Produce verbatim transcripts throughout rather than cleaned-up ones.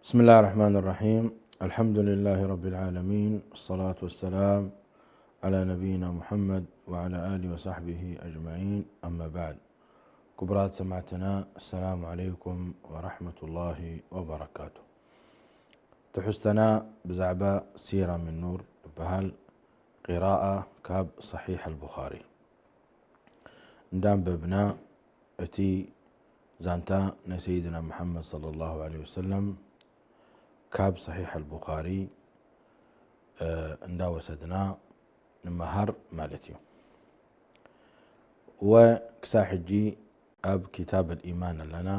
بسم الله الرحمن الرحيم. الحمد لله رب العالمين. الصلاة والسلام على نبينا محمد وعلى آله وصحبه أجمعين. أما بعد. ክቡራት ሰማዕትና፣ السلام عليكم ورحمة الله وبركاته። ትሕዝተና ብዛዕባ ሲራ ምን ኑር እበሃል፣ ቂራአ ካብ ሰሒሕ አልቡኻሪ። እንዳንበብና፣ እቲ ዛንታ ናይ ሰይድና መሐመድ ሰለላሁ ዐለይሂ ወሰለም ካብ ሰሒሕ አልቡኻሪ፣ እ፣ እንዳወሰድና ንመሃር ማለት እዩ። ወክሳዕ ሕጂ ኣብ ኪታብ አልኢማን ኣለና፣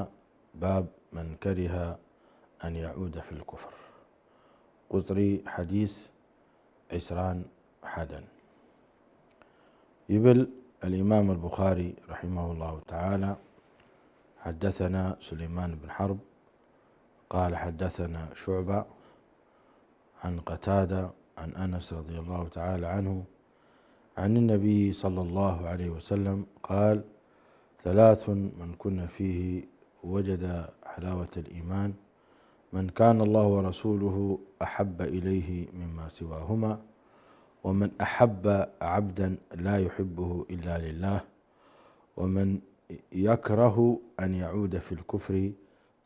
ባብ መን ከሪሀ አን የዑደ ፊል ኩፍር፣ ቁጽሪ ሐዲስ ዒስራን ሐደን። ይብል አልኢማም አልቡኻሪ ረሒመሁላሁ ተዓላ፣ ሐደሰና ሱለይማን ብን ሐርብ ቃለ ሐደሰና ሹዕባ ዐን ቀታዳ ዐን አነስ ረዲየላሁ ተዓላ ዐንሁ ዐን ነቢይ ሰለላሁ ዐለይሂ ወሰለም ቃል፣ ثلاث من كن فيه وجد حلاوة الإيمان، من كان الله ورسوله أحب إليه مما سواهما، ومن أحب عبدا لا يحبه إلا لله، ومن يكره أن يعود في الكفر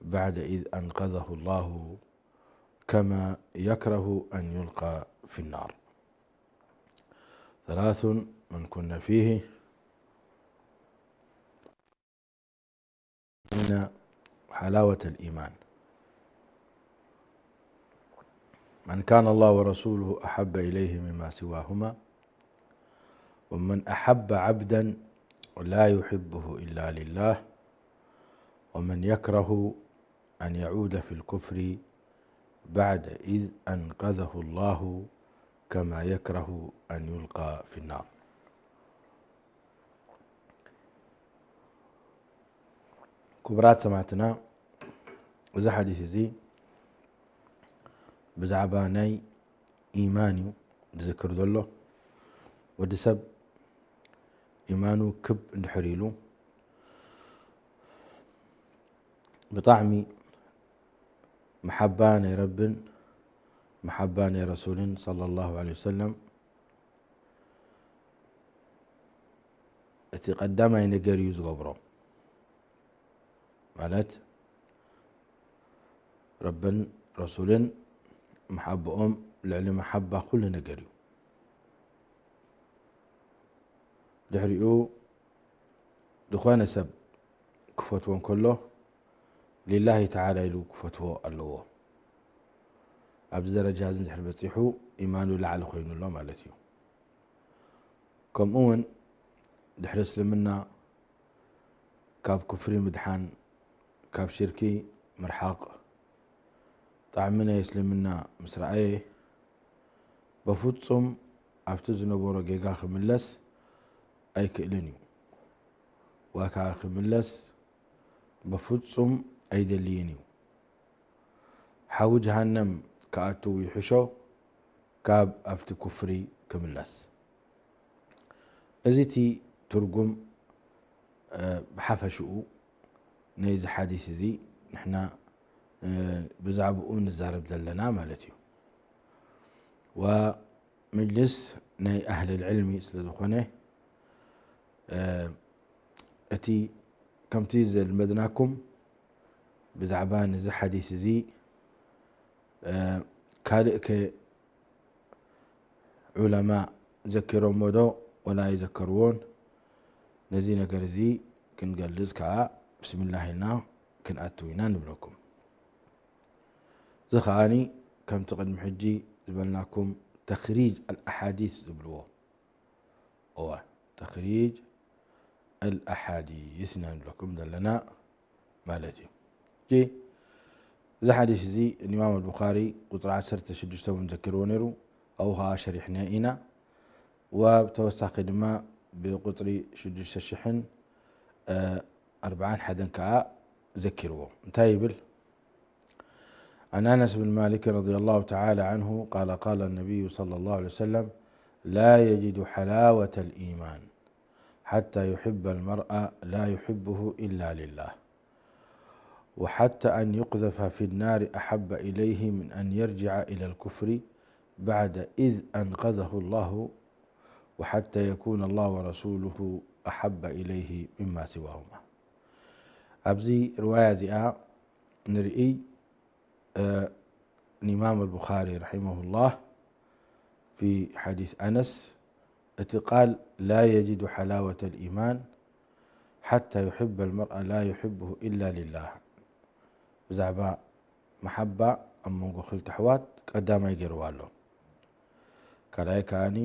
بعد إذ أنقذه الله كما يكره أن يلقى في النار. ثلاث من كن فيه من حلاوة الإيمان، من كان الله ورسوله أحب إليه مما سواهما، ومن أحب عبدا لا يحبه إلا لله، ومن يكره أن يعود في الكفر بعد إذ أنقذه الله كما يكره أن يلقى في النار. ክቡራት ሰማዕትና፣ እዚ ሐዲስ እዚ ብዛዕባ ናይ ኢማን እዩ ዝዝክር ዘሎ። ወዲ ሰብ ኢማኑ ክብ እንድሕር ኢሉ፣ ብጣዕሚ መሓባ ናይ ረብን መሓባ ናይ ረሱልን ሰለላሁ ዐለይሂ ወሰለም እቲ ቀዳማይ ነገር እዩ ዝገብሮ። ማለት ረብን ረሱልን መሓባኦም ልዕሊ መሓባ ኩሉ ነገር እዩ። ድሕሪኡ ዝኾነ ሰብ ክፈትዎ እንከሎ ሊላሂ ተዓላ ኢሉ ክፈትዎ ኣለዎ። ኣብዚ ደረጃ እዚ እንድሕር በጺሑ ኢማኑ ላዕሊ ኮይኑ ኣሎ ማለት እዩ። ከምኡ እውን ድሕሪ እስልምና ካብ ኩፍሪ ምድሓን፣ ካብ ሽርኪ ምርሓቕ፣ ጣዕሚ ናይ እስልምና ምስ ረኣየ፣ በፍጹም ኣብቲ ዝነበሮ ጌጋ ክምለስ ኣይክእልን እዩ። ወካ ክምለስ በፍጹም ኣይደልይን እዩ። ሓዊ ጀሃነም ክኣቱ ይሕሾ ካብ ኣብቲ ኩፍሪ ክምለስ። እዚ እቲ ትርጉም፣ እ፣ ብሓፈሽኡ ናይዚ ሓዲስ እዚ ንሕና፣ እ፣ ብዛዕባኡ ንዛረብ ዘለና ማለት እዩ። ወመጅልስ ናይ አህለል ዕልሚ ስለ ዝኾነ፣ እ፣ እቲ ከምቲ ዘልመድናኩም ብዛዕባ ነዚ ሓዲስ እዚ፣ እ፣ ካልእከ ዑለማእ ዘኪሮሞ ዶ ወላ ኣይዘከርዎን? ነዚ ነገር እዚ ክንገልጽ ከኣ ብስምላህ ኢልና ክንኣቱ ኢና ንብለኩም። እዚ ከኣኒ ከምቲ ቅድሚ ሕጂ ዝበልናኩም ተኽሪጅ አልአሓዲስ ዝብልዎ። እወ፣ ተኽሪጅ አልአሓዲስ ኢና ንብለኩም ዘለና ማለት እዩ። እሺ፣ እዚ ሓዲስ እዚ ንኢማም አልቡኻሪ ቁጽሪ ዐሰርተ ሽዱሽተ እውን ዘኪርዎ ነይሩ፣ ኣብኡ ኸኣ ሸሪሕናዮ ኢና። ወብተወሳኺ ድማ ብቁጽሪ ሽዱሽተ ሽሕን አርብዓን ሐደን ከኣ ዘኪርዎ። እንታይ ይብል? عن أنس بن مالك رضي الله تعالى عنه قال: قال النبي صلى الله عليه وسلم: لا يجد حلاوة الإيمان حتى يحب المرء لا يحبه إلا لله، وحتى أن يقذف في النار أحب إليه من أن يرجع إلى الكفر بعد إذ أنقذه الله، وحتى يكون الله ورسوله أحب إليه مما سواهما. ኣብዚ ርዋያ እዚኣ ንርኢ፣ እ፣ ንኢማም አልቡኻሪ ረሒመሁላህ ፊ ሐዲስ አነስ፣ እቲ ቃል ላ የጅዱ ሐላወተል ኢማን ሐታ ዩሕበል መርአ ላ ዩሕብሁ ኢላ ሊላህ። ብዛዕባ መሐባ ኣብ መንጎ ክልተ ኣሕዋት ቀዳማይ ገይርዋ ኣሎ። ካልኣይ ከኣኒ፣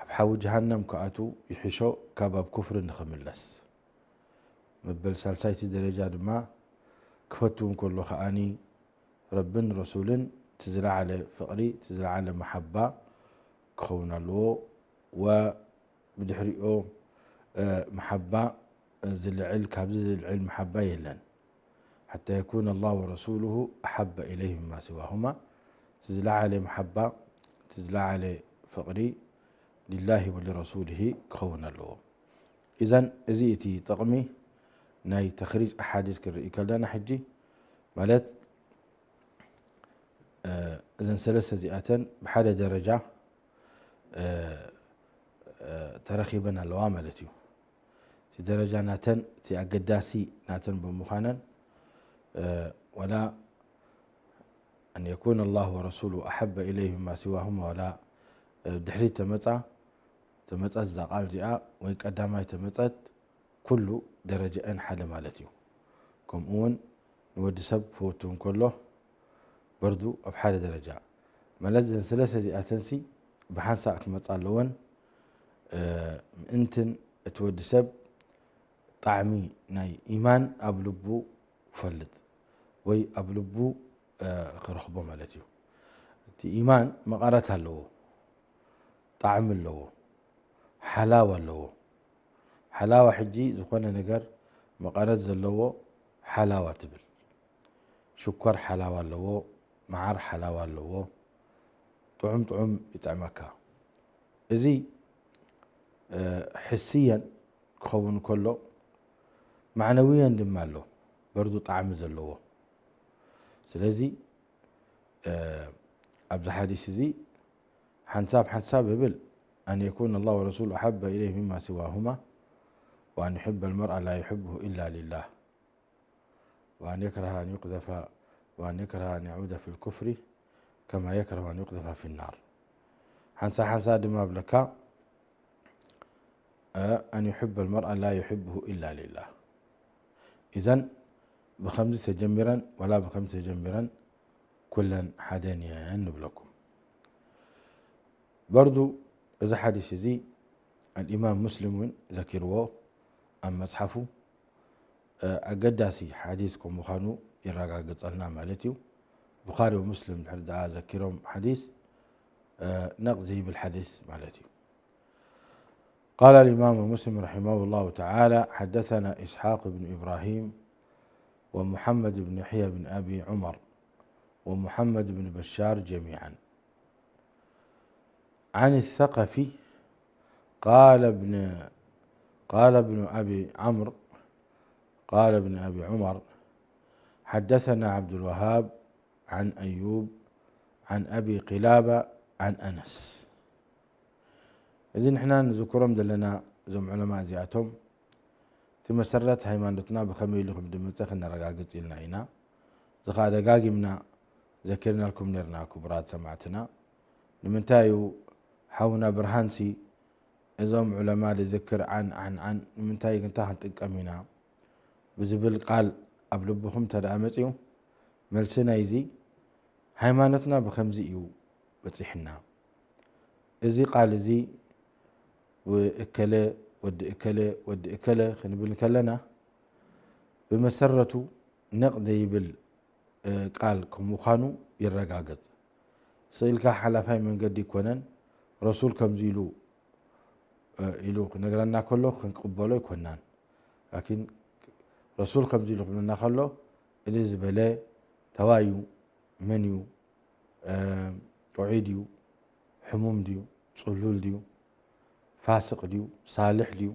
ኣብ ሓዊ ጀሃነም ክኣቱ ይሕሾ ካብ ኣብ ኩፍሪ ንክምለስ። መበል ሳልሳይቲ ደረጃ ድማ፣ ክፈቱ እንከሎ ከኣኒ፣ ረብን ረሱልን እቲ ዝለዓለ ፍቕሪ፣ እቲ ዝለዓለ መሓባ ክኸውን ኣለዎ። ወብድሕሪኦ፣ እ፣ መሓባ፣ እ፣ ዝልዕል፣ ካብዚ ዝልዕል መሓባ የለን። ሓታ የኩነ ላሁ ወረሱሉሁ አሐበ ኢለይህ ምማ ሲዋሁማ፣ እቲ ዝለዓለ መሓባ፣ እቲ ዝለዓለ ፍቕሪ ሊላሂ ወሊረሱሊሂ ክኸውን ኣለዎ። ኢዘን እዚ እቲ ጥቕሚ ናይ ተኽሪጅ ኣሓዲስ ክንርኢ ከለና፣ ሕጂ ማለት፣ እ፣ እዘን ሰለስተ እዚኣተን ብሓደ ደረጃ፣ እ፣ እ፣ ተረኺበን ኣለዋ ማለት እዩ። እቲ ደረጃ ናተን፣ እቲ ኣገዳሲ ናተን ብምዃነን፣ እ፣ ወላ أن يكون الله ورسوله أحب إليه مما سواهما ወላ፣ እ፣ ድሕሪት ተመጻ፣ ተመጸት እዛ ቃል እዚኣ ወይ ቀዳማይ ተመጸት፣ ኩሉ ደረጃአን ሓደ ማለት እዩ። ከምኡ እውን ንወዲ ሰብ ክፈቱ እንከሎ በርዱ ኣብ ሓደ ደረጃ ማለት፣ እዘን ሰለስተ እዚኣተንሲ ብሓንሳእ ክመጻ ኣለወን። እ፣ ምእንትን እቲ ወዲ ሰብ ጣዕሚ ናይ ኢማን ኣብ ልቡ ክፈልጥ ወይ ኣብ ልቡ፣ እ፣ ክረኽቦ ማለት እዩ። እቲ ኢማን መቐረት ኣለዎ፣ ጣዕሚ ኣለዎ፣ ሓላዋ ኣለዎ። ሓላዋ ሕጂ ዝኾነ ነገር መቐረት ዘለዎ ሓላዋ ትብል። ሽኮር ሓላዋ ኣለዎ፣ መዓር ሓላዋ ኣለዎ፣ ጥዑም ጥዑም ይጥዕመካ። እዚ፣ እ፣ ሕስየን ክኸውን ከሎ፣ ማዕነውየን ድማ ኣሎ፣ በርዱ ጣዕሚ ዘለዎ። ስለዚ፣ እ፣ ኣብዚ ሓዲስ እዚ ሓንሳብ ሓንሳብ እብል፣ أن يكون الله ورسوله أحب إليه مما سواهما، وأن يحب المرء لا يحبه إلا لله، وأن يكره أن يقذف، وأن يكره أن يعود في الكفر كما يكره أن يقذف في النار። ሓንሳ ሓንሳ ድማ እብለካ፣ أن يحب المرء لا يحبه إلا لله። إذن ብኸምዚ ተጀሚረን ወላ ብኸምዚ ተጀሚረን ኩለን ሓደን እየን ንብለኩም። በርዱ እዚ ሓዲስ እዚ አልኢማም ሙስሊም እውን ዘኪርዎ ኣብ መጽሓፉ፣ እ፣ ኣገዳሲ ሓዲስ ከም ምዃኑ የረጋግጸልና ማለት እዩ። ቡኻሪ ወሙስሊም ድሕር ደኣ ዘኪሮም ሓዲስ፣ እ፣ ነቕ ዘይብል ሓዲስ ማለት እዩ። قال الإمام مسلم رحمه الله تعالى: حدثنا إسحاق بن إبراهيم ومحمد بن يحيى بن أبي عمر ومحمد بن بشار جميعا عن الثقفي قال ابن، قال ابن أبي عمرو، قال ابن أبي عمر: حدثنا عبد الوهاب عن أيوب عن أبي قلابة عن أنس። እዚ ንሕና ንዝክሮም ዘለና እዞም ዑለማ እዚኣቶም፣ እቲ መሰረት ሃይማኖትና ብኸመይ ኢሉ ከም ዝመጸ ክነረጋግጽ ኢልና ኢና። እዚ ኸኣ ደጋጊምና ዘኪርናልኩም ኔርና፣ ክቡራት ሰማዕትና። ንምንታይ እዩ ሓውና ብርሃንሲ እዞም ዑለማ ልዝክር ዓን፣ ዓን፣ ዓን፣ ንምንታይ ግንታ ክንጥቀም ኢና ብዝብል ቃል ኣብ ልብኹም እንተ ደኣ መጺኡ፣ መልሲ ናይዚ፣ ሃይማኖትና ብኸምዚ እዩ በጺሕና። እዚ ቃል እዚ፣ ወእከለ፣ ወዲ እከለ፣ ወዲ እከለ ክንብል እንከለና፣ ብመሰረቱ ነቕ ዘይብል፣ እ፣ ቃል ከም ምዃኑ ይረጋገጽ። ስእልካ ሓላፋይ መንገዲ ኣይኮነን፣ ረሱል ከምዚ ኢሉ፣ እ፣ ኢሉ ክነግረና ከሎ ክንቅበሎ ኣይኮናን። ላኪን ረሱል ከምዚ ኢሉ ክብለና ከሎ፣ እዚ ዝበለ ተዋዩ መን እዩ? እ፣ ጥዑይ ድዩ? ሕሙም ድዩ? ጽሉል ድዩ? ፋስቅ ድዩ? ሳልሕ ድዩ?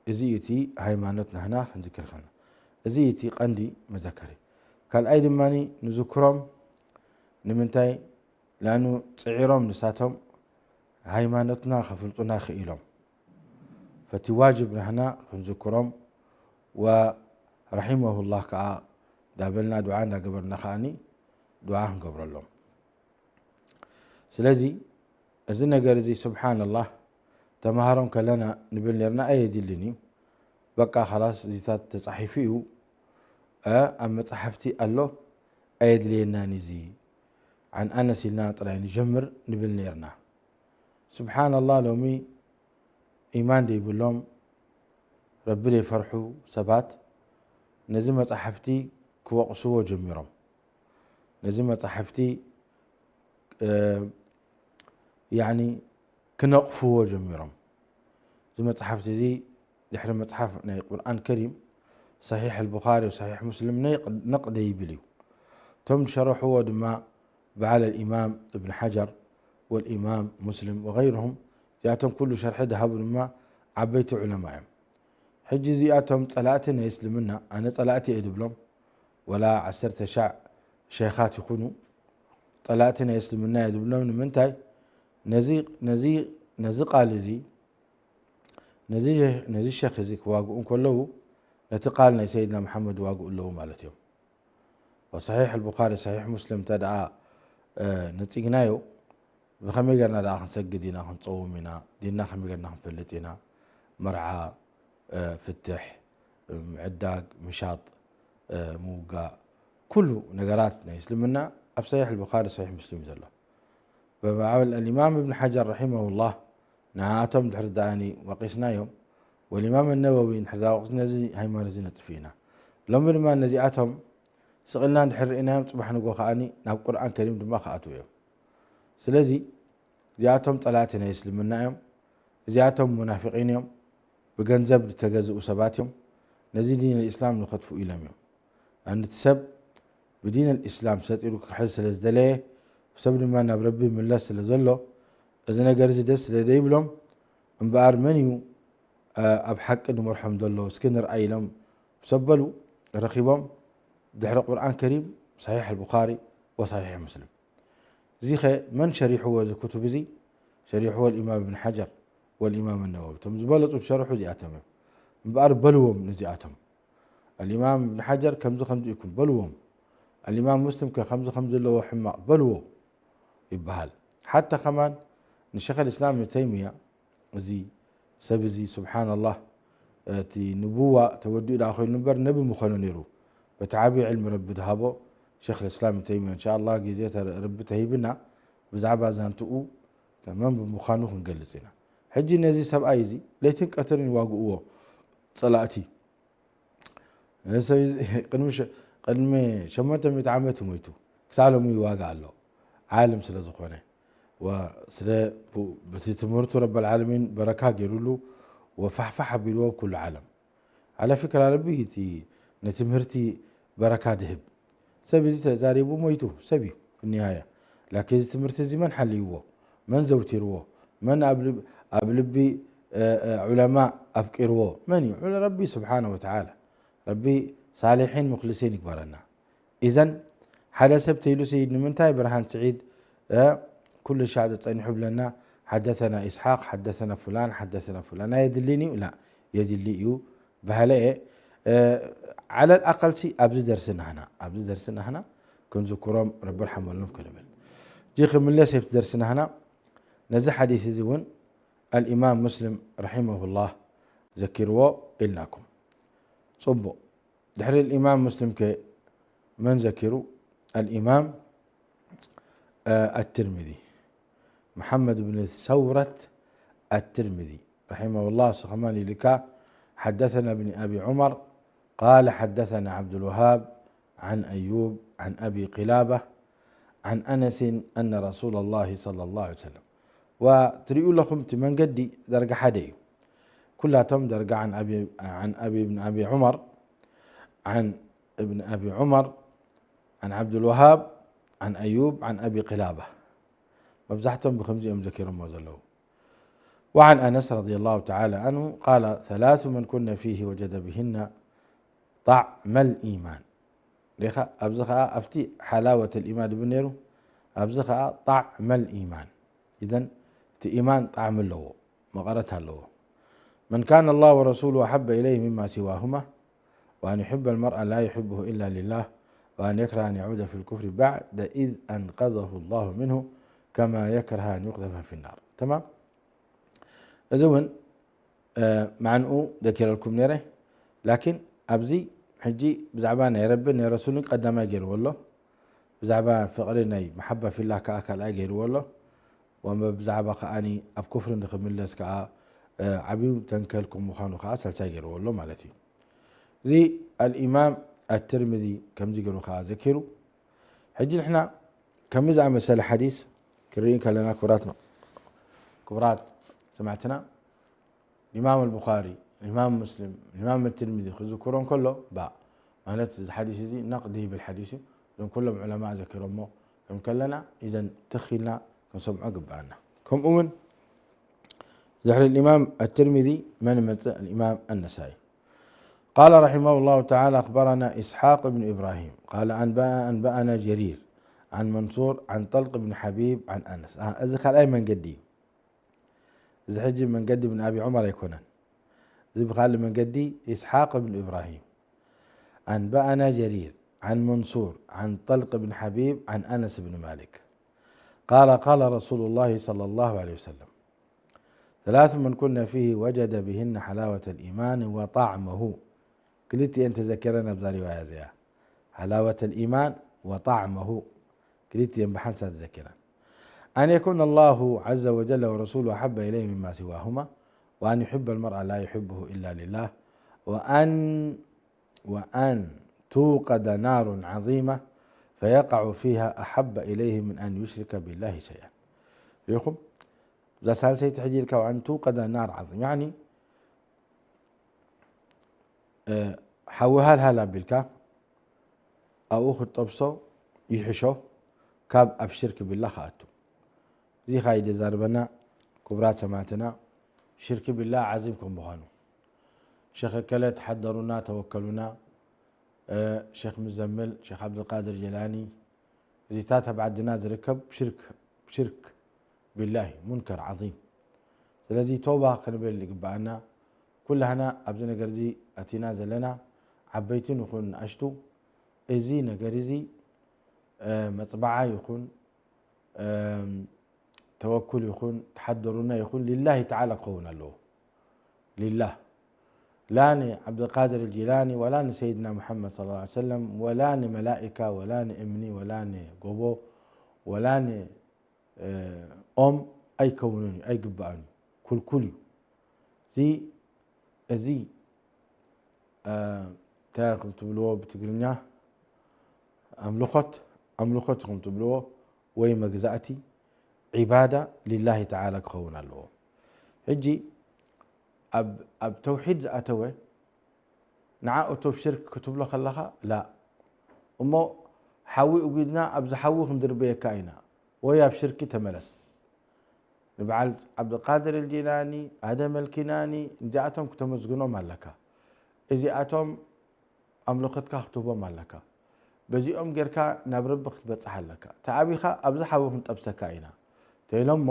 እዚ እዩ እቲ ሃይማኖት ናህና ክንዝክር ከለና። እዚ እቲ ቀንዲ መዘከሪ። ካልኣይ ድማኒ ንዝክሮም ንምንታይ? ለአኑ ጽዒሮም ንሳቶም ሃይማኖትና ከፍልጡና ክኢሎም። ፈቲ ዋጅብ ናህና ክንዝክሮም ወረሒመሁላህ ከኣ ዳበልና ዱዓ እንዳገበርና ከኣኒ ዱዓ ክንገብረሎም። ስለዚ እዚ ነገር እዚ ስብሓንላህ ተምሃሮም ከለና ንብል ኔርና፣ አየድልን እዩ። በቃ ኸላስ እዚታት ተጻሒፉ እዩ፣ እ፣ ኣብ መጻሕፍቲ ኣሎ፣ አየድልየናን እዚ። ዐን አነስ ኢልና ጥራይ ንጀምር ንብል ኔርና። ስብሓንላህ ሎሚ ኢማን ደይብሎም፣ ረቢ ደይፈርሑ ሰባት ነዚ መጻሕፍቲ ክወቅስዎ ጀሚሮም። ነዚ መጻሕፍቲ፣ እ፣ ያኒ ክነቅፍዎ ጀሚሮም። እዚ መጽሓፍቲ እዚ ድሕሪ መጽሓፍ ናይ ቁርኣን ከሪም፣ ሰሒሕ አልቡኻሪ ወሰሒሕ ሙስሊም ነይቅ-፣ ነቅደ ይብል እዩ። እቶም ዝሸረሕዎ ድማ በዓል አልኢማም እብን ሓጀር ወልኢማም ሙስሊም ወገይርሁም፣ እዚኣቶም ኩሉ ሸርሒ ዝሃቡ ድማ ዓበይቲ ዑለማ እዮም። ሕጂ እዚኣቶም ጸላእቲ ናይ እስልምና፣ ኣነ ጸላእቲ እየ ድብሎም፣ ወላ ዐሰርተ ሻዕ ሸይኻት ይኹኑ፣ ጸላእቲ ናይ እስልምና እየ ድብሎም። ንምንታይ? ነዚ፣ ነዚ፣ ነዚ ቃል እዚ፣ ነዚ፣ ነዚ ሸኽ እዚ ክዋግኡ እንከለዉ፣ ነቲ ቃል ናይ ሰይድና መሓመድ ዋግኡ ኣለዉ ማለት እዮም። ወሰሒሕ አልቡኻሪ፣ ሰሒሕ ሙስሊም እንተ ደኣ፣ እ፣ ነጺግናዮ፣ ብኸመይ ገርና ደኣ ክንሰግድ ኢና፣ ክንጸውም ኢና፣ ዲንና ከመይ ገርና ክንፈልጥ ኢና፣ መርዓ፣ እ፣ ፍትሕ፣ ምዕዳግ፣ ምሻጥ፣ እ፣ ምውጋእ፣ ኩሉ ነገራት ናይ እስልምና ኣብ ሰሒሕ አልቡኻሪ፣ ሰሒሕ ሙስሊም እዩ ዘሎ። በበዓል አልኢማም እብን ሓጀር ረሒመሁላህ፣ ንዓኣቶም ድሕር ደኣኒ ወቂስናዮም፣ ወልኢማም ነወዊ እንድሕር ደኣ ወቂስና፣ ነዚ ሃይማኖት እዚ ነጥፍእ ኢና። ሎሚ ድማ ነዚኣቶም ስቕ ኢልና እንድሕር ርኢናዮም፣ ጽባሕ ንግሆ ከኣኒ ናብ ቁርኣን ከሪም ድማ ክኣትዉ እዮም። ስለዚ እዚኣቶም ጸላእቲ ናይ እስልምና እዮም። እዚኣቶም ሙናፊቂን እዮም። ብገንዘብ ዝተገዝኡ ሰባት እዮም። ነዚ ዲን አልእስላም ንኸጥፍኡ ኢሎም እዮም። ኣንቲ ሰብ ብዲን አልእስላም ሰጢሩ ክሕዝ ስለ ዝደለየ፣ ሰብ ድማ ናብ ረቢ ይምለስ ስለ ዘሎ፣ እዚ ነገር እዚ ደስ ስለ ዘይብሎም፣ እምበኣር መን እዩ፣ አ፣ ኣብ ሓቂ ድመርሖም ዘሎ እስኪ ንርኣይ ኢሎም ሰብ በሉ፣ ረኺቦም ድሕሪ ቁርኣን ከሪም፣ ሰሒሕ አልቡኻሪ ወሰሒሕ ሙስሊም። እዚኸ መን ሸሪሕዎ እዚ ክቱብ እዚ? ሸሪሕዎ አልኢማም እብን ሓጀር ወአልኢማም ነወዊ። እቶም ዝበለጹ ዝሸርሑ እዚኣቶም እዮም። እምበኣር በልዎም ነዚኣቶም። አልኢማም እብን ሓጀር ከምዚ ከምዚ ኢኩም በልዎም። አልኢማም ሙስሊም ከ ከምዚ ከምዚ ኣለዎ ሕማቕ በልዎ ይበሃል። ሓታ ከማን ንሸኽ አልእስላም እብን ተይምያ እዚ ሰብ እዚ፣ ስብሓንላህ፣ እቲ ንቡዋ ተወዲኡ ደኣ ኮይኑ እምበር፣ ነቢ ምኾነ ነይሩ። በቲ ዓቢ ዕልሚ ረቢ ድሃቦ ሸይኽ ልእስላም ተይሚያ፣ እንሻአላህ፣ ግዜ ተ-፣ ረቢ ተሂብና፣ ብዛዕባ ዛንትኡ መን ብምዃኑ ክንገልጽ ኢና። ሕጂ ነዚ ሰብኣይ እዚ ለይትን ቀትርን ይዋግእዎ ጸላእቲ። እዚ ሰብ እዚ ቅድሚ ሸ-፣ ቅድሚ ሸሞንተ ሚእቲ ዓመት ሞይቱ፣ ክሳዕ ሎሚ ይዋጋእ ኣሎ። ዓልም ስለ ዝኾነ፣ ወስለ ቡ-፣ በቲ ትምህርቱ ረበል ዓለሚን በረካ ገይሩሉ፣ ወፋሕፋሕ ኣቢልዎ ኩሉ ዓለም። ዓለ ፍክራ፣ ረቢ እቲ ንትምህርቲ በረካ ድህብ። ሰብ እዚ ተዛሪቡ ሞይቱ ሰብ እዩ፣ ኒሃያ። ላኪን እዚ ትምህርቲ እዚ መን ሓልይዎ? መን ዘውቲርዎ? መን ኣብ ልብ-፣ ኣብ ልቢ፣ እ፣ እ፣ ዑለማእ ኣፍቂርዎ መን እዩ? ዑለ-፣ ረቢ ስብሓነ ወተዓላ። ረቢ ሳሊሒን ሙክልሲን ይግበረና። ኢዘን፣ ሓደ ሰብ ተይሉሲ፣ ንምንታይ ብርሃን ስዒድ፣ እ፣ ኩሉ ሻዕ ተጸኒሑ ብለና፣ ሓደሰና ኢስሓቅ፣ ሓደሰና ፉላን፣ ሓደሰና ፉላን፣ ኣየድልን እዩ? ላ፣ የድሊ እዩ በሃለ እየ። እ፣ ዐለል አቀልሲ ኣብዚ ደርሲ ናህና፣ ኣብዚ ደርሲ ናህና ክንዝክሮም ረቢ ርሐመሎም ክንብል። ጂ ክምለስ የፍቲ ደርሲ ናህና፣ ነዚ ሐዲስ እዚ እውን አልኢማም ሙስሊም ረሒመሁላህ ዘኪርዎ ኢልናኩም። ጽቡቅ። ድሕሪ አልኢማም ሙስሊም ከ መን ዘኪሩ? አልኢማም፣ እ፣ አትርሚዚ፣ መሐመድ ብን ሰውረት አትርሚዚ ረሒመሁላህ፣ እሱ ከማን ኢልካ፣ ሐደሰና ብኒ አቢ ዑመር ቃለ ሐደሰና ዐብዱልወሃብ ዐን አዩብ ዐን አቢ ቂላበህ ዐን አነሲን አነ ረሱለላሂ ሰለላሁ ዐለይሂ ወሰለም። ወትርእዩ ለኹም፣ እቲ መንገዲ ደርጋ ሓደ እዩ። ኩላቶም ደርጋ ዐን አቢ፣ ዐን አቢ ብን አቢ ዑመር፣ ዐን እብን አቢ ዑመር፣ ዐን ዐብዱልወሃብ፣ ዐን አዩብ፣ ዐን አቢ ቂላበህ። መብዛሕቶም ብከምዚ እዮም ዘኪሮሞ ዘለዉ። ወዐን አነስ ረዲየላሁ ተዓላ ዐንሁ ቃለ፣ ሰላሱ መን ኩነ ፊሂ ወጀደ ቢሂነ ጣዕመል ኢማን። ሪኻ፣ ኣብዚ ኸኣ ኣብቲ ሓላወተል ኢማን ድብል ነይሩ፣ ኣብዚ ኸኣ ጣዕመል ኢማን። ኢዘን እቲ ኢማን ጣዕሚ ኣለዎ፣ መቐረት ኣለዎ። መን ካነ ላሁ ወረሱሉሁ አሐበ ኢለይሂ ሚማ ሲዋሁማ ወአን ዩሕበል መርአ ላ ዩሕብሁ ኢላ ሊላህ ወአን የክረሀ አን የዑደ ፊል ኩፍሪ በዕደ ኢዝ አንቀዘሁ ላሁ ሚንሁ ከማ የክረሀ አን ዩቅዘፈ ፊናር። ተማም። እዚ እውን፣ እ፣ ማዕንኡ ደኪረልኩም ነይረ። ላኪን ኣብዚ ሕጂ ብዛዕባ ናይ ረብን ናይ ረሱልን ቀዳማይ ገይርዎ ኣሎ። ብዛዕባ ፍቅሪ ናይ መሐባ ፊላህ ከኣ ካልኣይ ገይርዎ ኣሎ። ወብዛዕባ ከኣኒ ኣብ ኩፍሪ ንክምለስ ከኣ፣ እ፣ ዓብዩ ተንከል ከም ምዃኑ ከኣ ሳልሳይ ገይርዎ ኣሎ ማለት እዩ። እዚ አልኢማም አትርሚዚ ከምዚ ገይሩ ከኣ ዘኪሩ። ሕጂ ንሕና ከምዚ ዝኣመሰለ ሐዲስ ክንርኢ እንከለና፣ ክቡራት ነው፣ ክቡራት ሰማዕትና፣ ኢማም አልቡኻሪ፣ ኢማም ሙስሊም፣ ኢማም ትርሚዚ ክዝክሮ እንከሎ፣ ባ፣ ማለት እዚ ሐዲስ እዚ ነቅድ ይብል ሐዲስ እዩ። እዞም ኩሎም ዑለማእ ዘኪሮሞ ከም ከለና፣ ኢዘን ትኽ ኢልና ክንሰምዖ ግብኣና። ከምኡ እውን ድሕሪ ኢማም አትርሚዚ መን መጽእ? ኢማም አነሳኢ። قال رحمه الله تعالى: أخبرنا إسحاق بن إبراهيم قال أنبأ-، أنبأنا جرير عن منصور عن طلق بن حبيب عن أنس. አ፣ እዚ ካልኣይ መንገዲ እዩ። እዚ ሕጂ መንገዲ ብን አቢ ዑመር ኣይኮነን። እዚ ብኻልእ መንገዲ ኢስሓቅ ብን ኢብራሂም። أنبأنا جرير عن منصور عن طلق بن حبيب عن أنس بن مالك قال: قال رسول الله صلى الله عليه وسلم: ثلاث من كن فيه وجد بهن حلاوة الإيمان وطعمه. ክልቲኤን ተዘኪረን ኣብዛ ሪዋያ እዚኣ። حلاوة الإيمان وطعمه። ክልቲኤን ብሓንሳብ ተዘኪረን። أن يكون الله عز وجل ورسوله أحب إليه مما سواهما، وأن يحب المرء لا يحبه إلا لله، وأن وأن توقد نار عظيمة فيقع فيها أحب إليه من أن يشرك بالله شيئا. ሪኢኹም? እዛ ሳልሰይቲ ሕጂ ኢልካ፣ وأن توقد نار عظيمة، ያኒ፣ እ፣ ሓዊ ሃልሃል ኣቢልካ ኣብኡ ክትጠብሶ ይሕሾ ካብ ኣብ ሽርክ ቢላህ ክኣቱ። እዚ ካይድ ዘዛርበና ክቡራት ሰማዕትና ሽርክ ቢላህ ዓዚም ከም ምዃኑ። ሸኽ እከለ ተሐደሩና፣ ተወከሉና፣ እ፣ ሸኽ ሙዘምል፣ ሸኽ ዐብዱልቃድር ጀላኒ፣ እዚታት ኣብ ዓድና ዝርከብ ሽርክ፣ ሽርክ ቢላህ እዩ፣ ሙንከር ዓዚም። ስለዚ ቶባ ክንብል ይግበኣና። ኩላህና ኣብዚ ነገር እዚ ኣቲና ዘለና፣ ዓበይቲ ንኹን ንኣሽቱ፣ እዚ ነገር እዚ፣ እ፣ መጽበዓ ይኹን፣ እም፣ ተወኩል ይኹን፣ ተሓደሩና ይኹን፣ ሊላሂ ተዓላ ክኸውን ኣለዎ። ሊላህ። ላ ንዓብደልቃድር አልጂላኒ፣ ወላ ንሰይድና ሙሐመድ ሰለላሁ ዐለይሂ ወሰለም፣ ወላ ንመላኢካ፣ ወላ ንእምኒ፣ ወላ ንጎቦ፣ ወላ ን፣ እ፣ ኦም ኣይከውንን እዩ፣ ኣይግበኣን እዩ። ኩልኩል እዩ። እዚ፣ እዚ፣ እ፣ እንታይ ኢኹም ትብልዎ ብትግርኛ? ኣምልኾት፣ ኣምልኾት ኢኹም ትብልዎ ወይ መግዛእቲ፣ ዒባዳ ሊላሂ ተዓላ ክኸውን ኣለዎ። ሕጂ ኣብ፣ ኣብ ተውሒድ ዝኣተወ ንዓ እቶ ሽርክ ክትብሎ ከለኻ፣ ላእ። እሞ ሓዊ እጉድና ኣብዚ ሓዊ ክንድርበየካ ኢና፣ ወይ ኣብ ሽርኪ ተመለስ። ንበዓል ዓብደልቃድር አልጂላኒ፣ አደም አልኪናኒ፣ እንዚኣቶም ክተመስግኖም ኣለካ። እዚኣቶም ኣምልኾትካ ክትህቦም ኣለካ። በዚኦም ጌርካ ናብ ረቢ ክትበጽሕ ኣለካ። ተኣቢኻ ኣብዚ ሓዊ ክንጠብሰካ ኢና ተኢሎሞ፣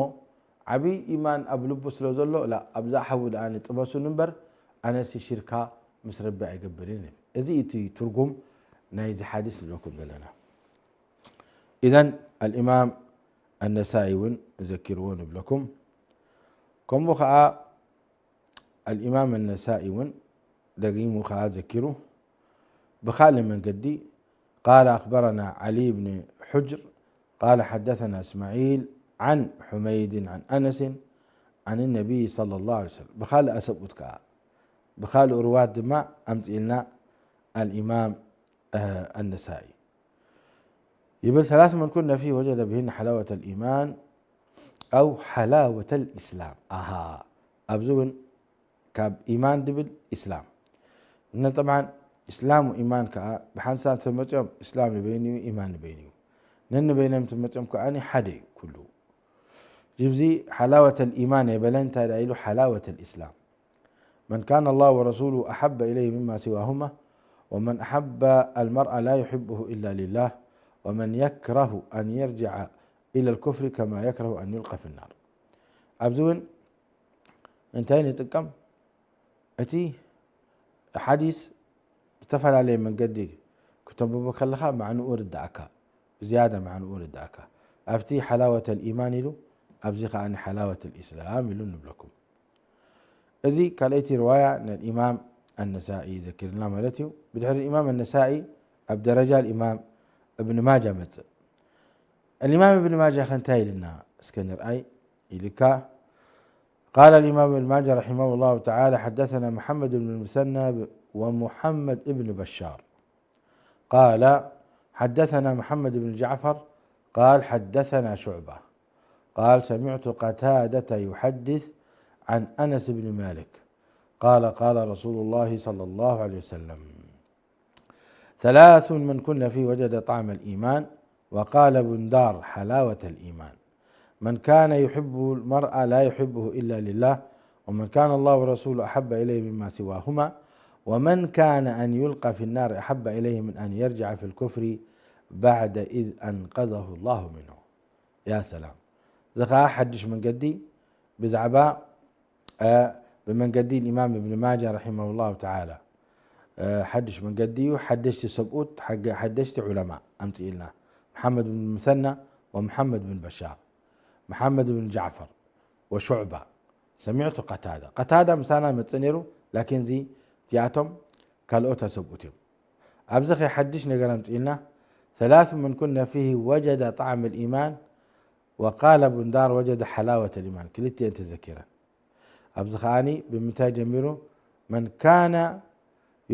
ዓቢ ኢማን ኣብ ልቡ ስለ ዘሎ፣ ላ፣ ኣብዛ ሓዊ ደኣ ንጥበሱኒ እምበር፣ ኣነሲ ሽርካ ምስ ረቢ ኣይገብርን። እዚ እቲ ትርጉም ናይዚ ሓዲስ ንብለኩም ዘለና። ኢዘን አልኢማም አነሳኢ እውን ዘኪርዎ ንብለኩም። ከምኡ ኸዓ አልኢማም አነሳኢ እውን ደጊሙ ኸዓ ዘኪሩ ብኻልእ መንገዲ፣ ቃለ አኽበረና ዐሊ ብን ሑጅር ቃለ ሐደሰና እስማዒል ዐን ሑመይድን ዐን አነስን ዐን ነቢይ ሰለላሁ ዐለይሂ ወሰለም። ብኻልእ አሰብኡት ከኣ፣ ብኻልእ ሩዋት ድማ አምጽእልና አልኢማም፣ እ፣ አነሳኢ። ይብል፣ ثلاث من كن فيه وجد بهن حلاوة الإيمان أو حلاوة الإسلام። ኣሃ፣ ኣብዚ እውን ካብ ኢማን ድብል ኢስላም። እነ ጠብዓን ኢስላም ወኢማን ከኣ ብሓንሳብ እንተ መጺኦም፣ ኢስላም ንበይኑ እዩ፣ ኢማን ንበይኑ እዩ። ነንበይኖም እንተ መጺኦም ከኣኒ ሓደ እዩ ኩሉ። ጅብዚ ሓላወተል ኢማን የበለ እንታይ ደኣ ኢሉ ሓላወተል ኢስላም። من كان الله ورسوله أحب إليه مما سواهما ومن أحب المرء لا يحبه إلا لله، ومن يكره أن يرجع إلى الكفر كما يكره أن يلقى في النار. ኣብዚ እውን እንታይ ንጥቀም? እቲ ሐዲስ ብተፈላለየ መንገዲ ክተንብቦ ከለኻ ማዕንኡ ርድኣካ፣ ብዝያዳ ማዕንኡ ርድኣካ። ኣብቲ ሐላወተል ኢማን ኢሉ፣ ኣብዚ ከኣ ሐላወተል ኢስላም ኢሉ ንብለኩም። እዚ ካልኣይቲ ርዋያ ናይ ኢማም ኣነሳኢ ዘኪርልና ማለት እዩ። ብድሕሪ ኢማም ኣነሳኢ ኣብ ደረጃ ኢማም እብን ማጃ መጽእ። الإمام ابن ماجه ከ እንታይ ኢልና እስከ ንርኣይ ኢልካ። قال الإمام ابن ماجه رحمه الله تعالى: حدثنا محمد بن المثنى ومحمد بن بشار. قال: حدثنا محمد بن جعفر، قال: حدثنا شعبة، قال: سمعت قتادة يحدث عن أنس بن مالك، قال: قال رسول الله صلى الله عليه وسلم: ثلاث من كن فيه وجد طعم الإيمان، وقال بندار: حلاوة الإيمان. من كان يحب المرء لا يحبه إلا لله، ومن كان الله ورسوله أحب إليه مما سواهما، ومن كان أن يلقى في النار أحب إليه من أن يرجع في الكفر بعد إذ أنقذه الله منه. يا سلام. እዚ ኸኣ ሓድሽ መንገዲ ብዛዕባ አ፣ ብመንገዲ ኢማም እብን ማጃ ረሒመሁላሁ ተዓላ፣ አ፣ ሓድሽ መንገዲ እዩ። ሓደሽቲ ሰብኡት፣ ሓገ-፣ ሓደሽቲ ዑለማ ኣምጽእልና። መሓመድ ብን ሙሰና ወመሓመድ ብን በሻር፣ መሓመድ ብን ጃዕፈር ወሹዕባ። ሰሚዕቱ ቀታዳ። ቀታዳ ምሳና መጽእ ነይሩ፣ ላኪን እዚ እዚኣቶም ካልኦት ሰብኡት እዮም። ኣብዚ ኸ ሓድሽ ነገር ኣምጽእልና። ثلاث من كن فيه وجد طعم الإيمان، وقال بندار وجد حلاوة الإيمان። ክልቲኤን ተዘኪረን። ኣብዚ ከኣኒ ብምንታይ ጀሚሩ? من كان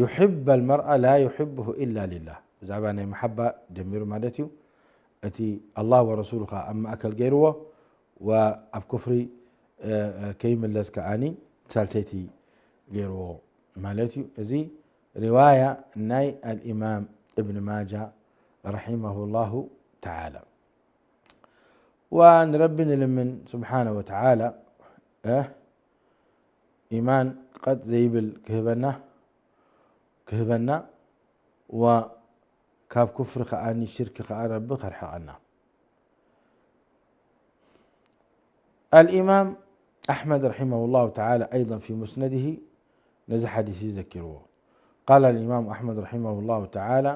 يحب المرء لا يحبه إلا لله። ብዛዕባ ናይ መሓባ ጀሚሩ ማለት እዩ። እቲ ኣላህ ወረሱሉ ከኣ ኣብ ማእከል ገይርዎ፣ ወኣብ ኩፍሪ፣ እ፣ እ፣ ከይምለስ ከኣኒ ሳልሰይቲ ገይርዎ ማለት እዩ። እዚ ሪዋያ ናይ ኣልኢማም እብን ማጃ ረሒመሁላሁ ተዓላ። ወንረቢ ንልምን ስብሓነ ወተዓላ፣ እ፣ ኢማን ቀጥ ዘይብል ክህበና፣ ክህበና፣ ወካብ ኩፍሪ ከኣኒ ሽርክ ከኣ ረቢ ከርሕቀና። الإمام أحمد رحمه الله تعالى أيضا في مسنده ነዚ ሓዲስ ዘኪርዎ። قال الإمام أحمد رحمه الله تعالى: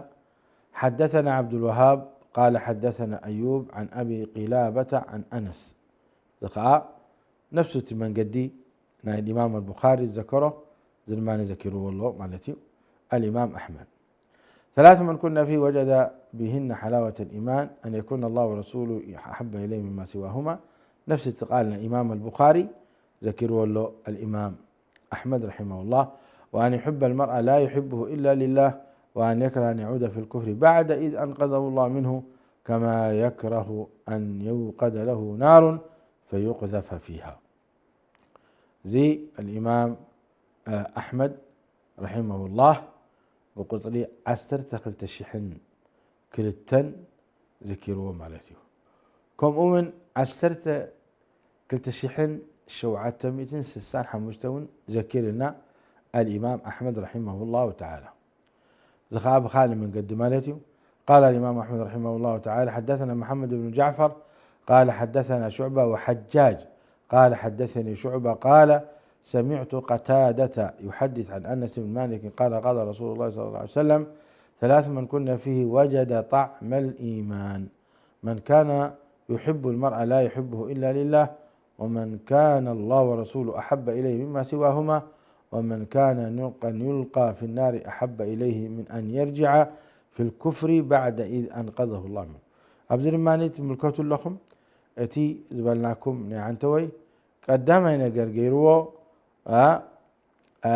حدثنا عبد الوهاب قال حدثنا أيوب عن أبي قلابة عن أنس። እዚ ኸኣ ነፍሱ እቲ መንገዲ ናይ ኢማም ኣልቡኻሪ ዘከሮ፣ እዚ ድማ ዘኪርዎ ኣሎ ማለት እዩ ኣልኢማም ኣሕመድ። ثلاث من كن فيه وجد بهن حلاوة الإيمان، أن يكون الله ورسوله أحب إليه مما سواهما። ነፍሲ እቲ ቃል ናይ ኢማም ኣልቡኻሪ ዘኪርዎ ኣሎ ኣልኢማም ኣሕመድ ረሒመሁላህ። وأن يحب المرء لا يحبه إلا لله، وأن يكره أن يعود في الكفر بعد إذ أنقذه الله منه، كما يكره أن يوقد له نار فيقذف فيها። እዚ ኣልኢማም፣ እ፣ ኣሕመድ ረሒመሁላህ ብቁጽሪ ዐሰርተ ክልተ ሽሕን ክልተን ዘኪርዎ ማለት እዩ። ከምኡ እውን ዐሰርተ ክልተ ሽሕን ሸውዓተ ሚእትን ስሳን ሓሙሽተ እውን ዘኪርልና ኣልኢማም ኣሕመድ ረሒመሁላሁ ተዓላ። እዚ ኸኣ ብኻልእ መንገዲ ማለት እዩ። قال الإمام أحمد رحمه الله تعالى: حدثنا محمد بن جعفر قال حدثنا شعبة وحجاج قال حدثني شعبة قال سمعت قتادة يحدث عن أنس بن مالك قال قال رسول الله صلى الله عليه وسلم: ثلاث من كن فيه وجد طعم الإيمان، من كان يحب المرء لا يحبه إلا لله، ومن كان الله ورسوله أحب إليه مما سواهما، ومن كان أن يلقى في النار أحب إليه من أن يرجع في الكفر بعد إذ أنقذه الله منه። ኣብዚ ድማ ትምልከቱ ኣለኹም፣ እቲ ዝበልናኩም ናይ ዓንተወይ ቀዳማይ ነገር ገይርዎ፣ አ፣ አ፣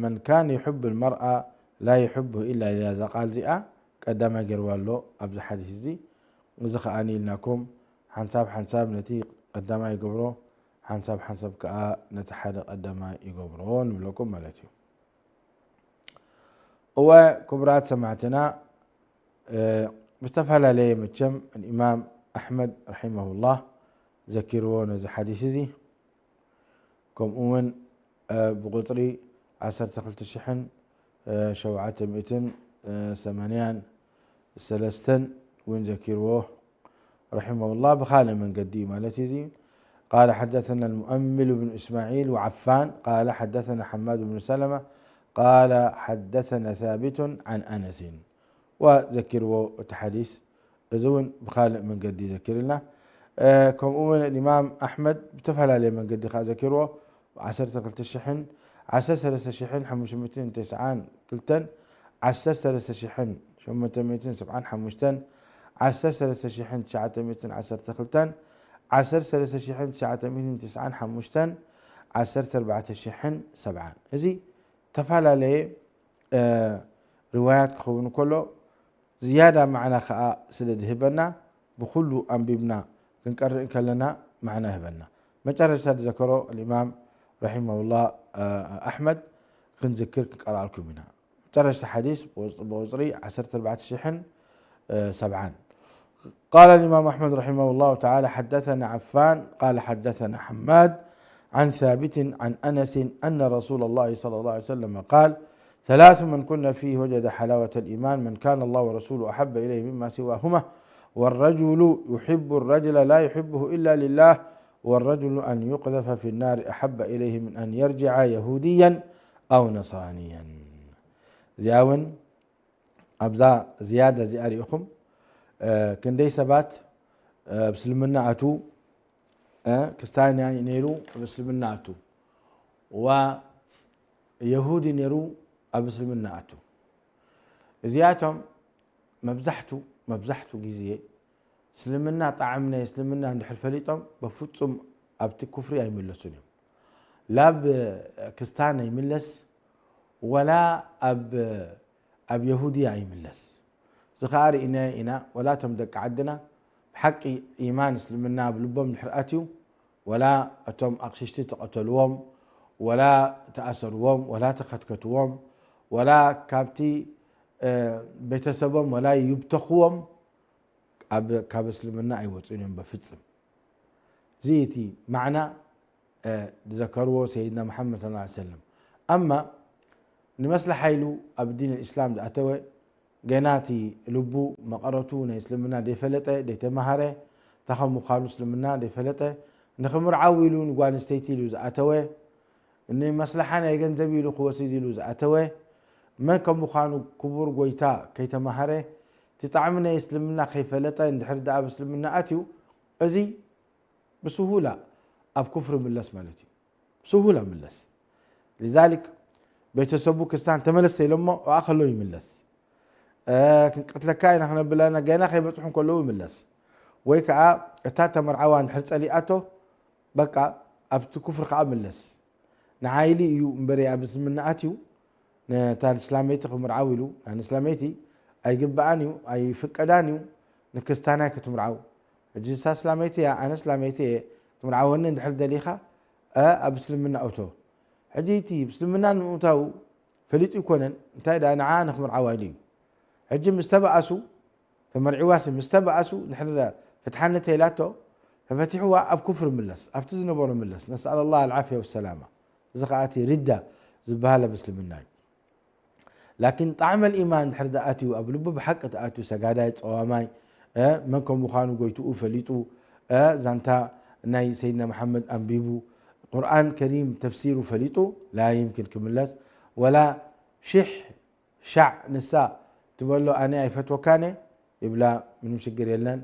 من كان يحب المرء لا يحبه إلا لله፣ እዛ ቃል እዚኣ ቀዳማይ ገይርዋ ኣሎ ኣብዚ ሓዲስ እዚ። እዚ ኸኣ ኢልናኩም፣ ሓንሳብ ሓንሳብ ነቲ ቀዳማይ ይገብሮ፣ ሓንሳብ ሓንሳብ ከኣ ነቲ ሓደ ቀዳማይ ይገብሮ ንብለኩም ማለት እዩ። እወ፣ ክቡራት ሰማዕትና፣ እ፣ ብዝተፈላለየ መቸም፣ ኢማም ኣሕመድ ረሒመሁላህ ዘኪርዎ ነዚ ሓዲስ እዚ። ከምኡ እውን፣ እ፣ ብቁጽሪ ዐሰርተ ክልተ ሽሕን ሸውዓተ ሚእትን እ፣ ሰማንያን ሰለስተን ወእን ዘኪርዎ ረሒመሁላህ ብኻልእ መንገዲ ማለት እዩ። ቃለ ሐደሰና አልሙአምል ብን እስማዒል ወዐፋን ቃለ ሐደሰና ሐማድ ብን ሰለመ ቃለ ሐደሰና ሳቢቱን ዐን አነሲን ወዘኪርዎ እቲ ሐዲስ እዚ እውን ብኻልእ መንገዲ ዘኪርልና። እ፣ ከምኡ እውን ኢማም አሕመድ ብተፈላለየ መንገዲ ከኣ ዘኪርዎ። ዓሰርተ ክልተ ሽሕን ዓሰርተ ሰለስተ ሽሕን ሓሙሽተ ሚእትን ተስዓን ክልተን፣ ዓሰርተ ሰለስተ ሽሕን ሸሞንተ ሚእትን ሰብዓን ሓሙሽተን፣ ዓሰርተ ሰለስተ ሽሕን ትሽዓተ ሚእትን ዓሰርተ ክልተን፣ ዓሰርተ ሰለስተ ሽሕን ትሽዓተ ሚእትን ተስዓን ሓሙሽተን፣ ዓሰርተ ኣርባዕተ ሽሕን ሰብዓን። እዚ ተፈላለየ፣ እ፣ ርዋያት ክኸውን ከሎ፣ ዝያዳ ማዕና ከኣ ስለ ዝህበና፣ ብኩሉ አንቢብና ክንቀርእ እንከለና ማዕና ይህበና። መጨረሽታ ዝዘከሮ አልኢማም ረሒመሁላህ፣ እ፣ አሕመድ ክንዝክር ክንቀርአልኩም ኢና። መጨረሽታ ሐዲስ ብቁጽ-፣ ብቁጽሪ ዓሰርተ ኣርባዕተ ሽሕን ሰብዓን። قال الإمام أحمد رحمه الله تعالى: حدثنا عفان قال حدثنا حماد عن ثابت عن أنس أن رسول الله صلى الله عليه وسلم قال: ثلاث من كن فيه وجد حلاوة الإيمان: من كان الله ورسوله أحب إليه مما سواهما، والرجل يحب الرجل لا يحبه إلا لله، والرجل أن يقذف في النار أحب إليه من أن يرجع يهوديا أو نصرانيا. እዚኣ እውን ኣብዛ ዝያዳ እዚኣ ርኢኹም፣ እ፣ ክንደይ ሰባት፣ እ፣ ኣብ እስልምና ኣትዉ፣ እ፣ ክስታንያ ነይሩ ኣብ እስልምና ኣትዉ፣ ወየሁዲ ነይሩ ኣብ እስልምና ኣትዉ። እዚኣቶም መብዛሕቱ፣ መብዛሕቱ ግዜ እስልምና ጣዕም ናይ እስልምና እንድሕር ፈሊጦም በፍጹም ኣብቲ ኩፍሪ ኣይምለሱን እዮም። ላብ ክስታን ኣይምለስ ወላ ኣብ፣ ኣብ የሁድያ ኣይምለስ። እዚ ኸኣ ርኢናዮ ኢና። ወላ እቶም ደቂ ዓድና ብሓቂ ኢማን እስልምና ኣብ ልቦም እንድሕር ኣትዩ፣ ወላ እቶም ኣቕሽሽቲ ተቐተልዎም፣ ወላ ተኣሰርዎም፣ ወላ ተኸትከትዎም፣ ወላ ካብቲ፣ እ፣ ቤተሰቦም ወላ ይብተኽዎም፣ ኣብ፣ ካብ እስልምና ኣይወጹን እዮም በፍጽም። እዚ እቲ ማዕና፣ እ፣ ዝዘከርዎ ሰይድና መሐመድ ሰለላሁ ዐለይሂ ወሰለም። ኣማ ንመስለሓ ኢሉ ኣብ ዲን እስላም ዝኣተወ፣ ገና እቲ ልቡ መቐረቱ ናይ እስልምና ደይፈለጠ፣ ደይተማሃረ፣ እንታይ ከም ምዃኑ እስልምና ደይፈለጠ፣ ንኽምርዓው ኢሉ ንጓል ኣንስተይቲ ኢሉ ዝኣተወ፣ ንመስለሓ ናይ ገንዘብ ኢሉ ክወስድ ኢሉ ዝኣተወ፣ መን ከም ምዃኑ ክቡር ጎይታ ከይተማሃረ፣ እቲ ጣዕሚ ናይ እስልምና ከይፈለጠ እንድሕር ደኣ ኣብ እስልምና ኣትዩ፣ እዚ ብስሁላ ኣብ ኩፍሪ ምለስ ማለት እዩ። ብስሁላ ምለስ። ሊዛሊክ ቤተሰቡ ክርስታን ተመለስ ተኢሎሞ፣ ወኣ ከሎ ይምለስ። እ፣ ክንቀትለካ ኢና ክነብለና ገና ከይበጽሑ እንከለዉ ይምለስ። ወይ ከኣ እታ ተመርዓዋ እንድሕር ጸሊኣቶ፣ በቃ ኣብቲ ኩፍሪ ከኣ ምለስ። ንዓይሊ እዩ እምበሪ ኣብ እስልምና ኣትዩ፣ ነታ ንስላመይቲ ክምርዓው ኢሉ፣ ናይ ንስላመይቲ ኣይግብኣን እዩ፣ ኣይፍቀዳን እዩ ንክስታናይ ክትምርዓው። ሕጂ እሳ ስላመይቲ እያ፣ ኣነ ስላመይቲ እየ፣ ክትምርዓወኒ እንድሕር ደሊኻ፣ እ፣ ኣብ እስልምና እቶ። ሕጂ እቲ እስልምና ንምእታው ፈሊጡ ኣይኮነን፣ እንታይ ደኣ ንዓ ንክምርዓዋ ኢሉ እዩ። ሕጂ ምስ ተበኣሱ፣ ተመርዒዋሲ ምስ ተበኣሱ፣ ድሕሪ ፍትሓነት ተይላቶ፣ ተፈቲሕዋ ኣብ ኩፍሪ ምለስ፣ ኣብቲ ዝነበሮ ምለስ። ነስኣል ኣላህ ኣልዓፍያ ወሰላማ። እዚ ኸኣ እቲ ሪዳ ዝበሃል ኣብ እስልምና እዩ። ላኪን ጣዕመል ኢማን ድሕር ደኣትዩ፣ ኣብ ልቡ ብሓቂ ተኣትዩ፣ ሰጋዳይ፣ ጸዋማይ፣ እ፣ መን ከም ምዃኑ ጎይትኡ ፈሊጡ፣ እ፣ ዛንታ ናይ ሰይድና መሓመድ ኣንቢቡ፣ ቁርኣን ከሪም ተፍሲሩ ፈሊጡ፣ ላ ይምክን ክምለስ፣ ወላ ሽሕ ሻዕ ንሳ ትበሎ፣ ኣነ ኣይፈትወካነ ይብላ፣ ምንም ሽግር የለን።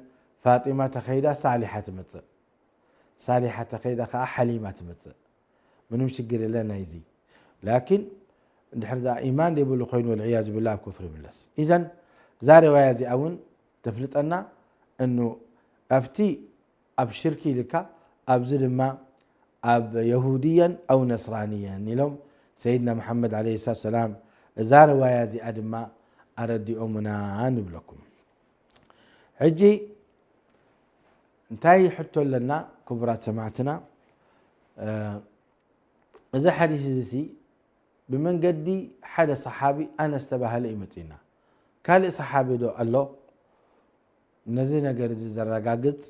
ፋጢማ ተኸይዳ ሳሊሓ ትመጽእ፣ ሳሊሓ ተኸይዳ ከኣ ሓሊማ ትመጽእ፣ ምንም ሽግር የለን ናይዚ። ላኪን እንድሕር ደኣ ኢማን ዘይብሉ ኮይኑ፣ ወልዕያዙ ቢላህ፣ ኣብ ኩፍሪ ይምለስ። ኢዘን እዛ ሪዋያ እዚኣ እውን ተፍልጠና እኑ ኣብቲ ኣብ ሽርኪ ኢልካ፣ ኣብዚ ድማ ኣብ የሁድየን ኣው ነስራንየን ኢሎም ሰይድና መሓመድ ዓለይሂ ሰላቱ ወሰላም እዛ ርዋያ እዚኣ ድማ ኣረዲኦሙና ንብለኩም። ሕጂ እንታይ ሕቶ ኣለና ክቡራት ሰማዕትና? እ፣ እዚ ሓዲስ እዚ ሲ ብመንገዲ ሓደ ሰሓቢ ኣነስ ተባህለ እዩ መጺእና። ካልእ ሰሓቢ ዶ ኣሎ ነዚ ነገር እዚ ዘረጋግጽ?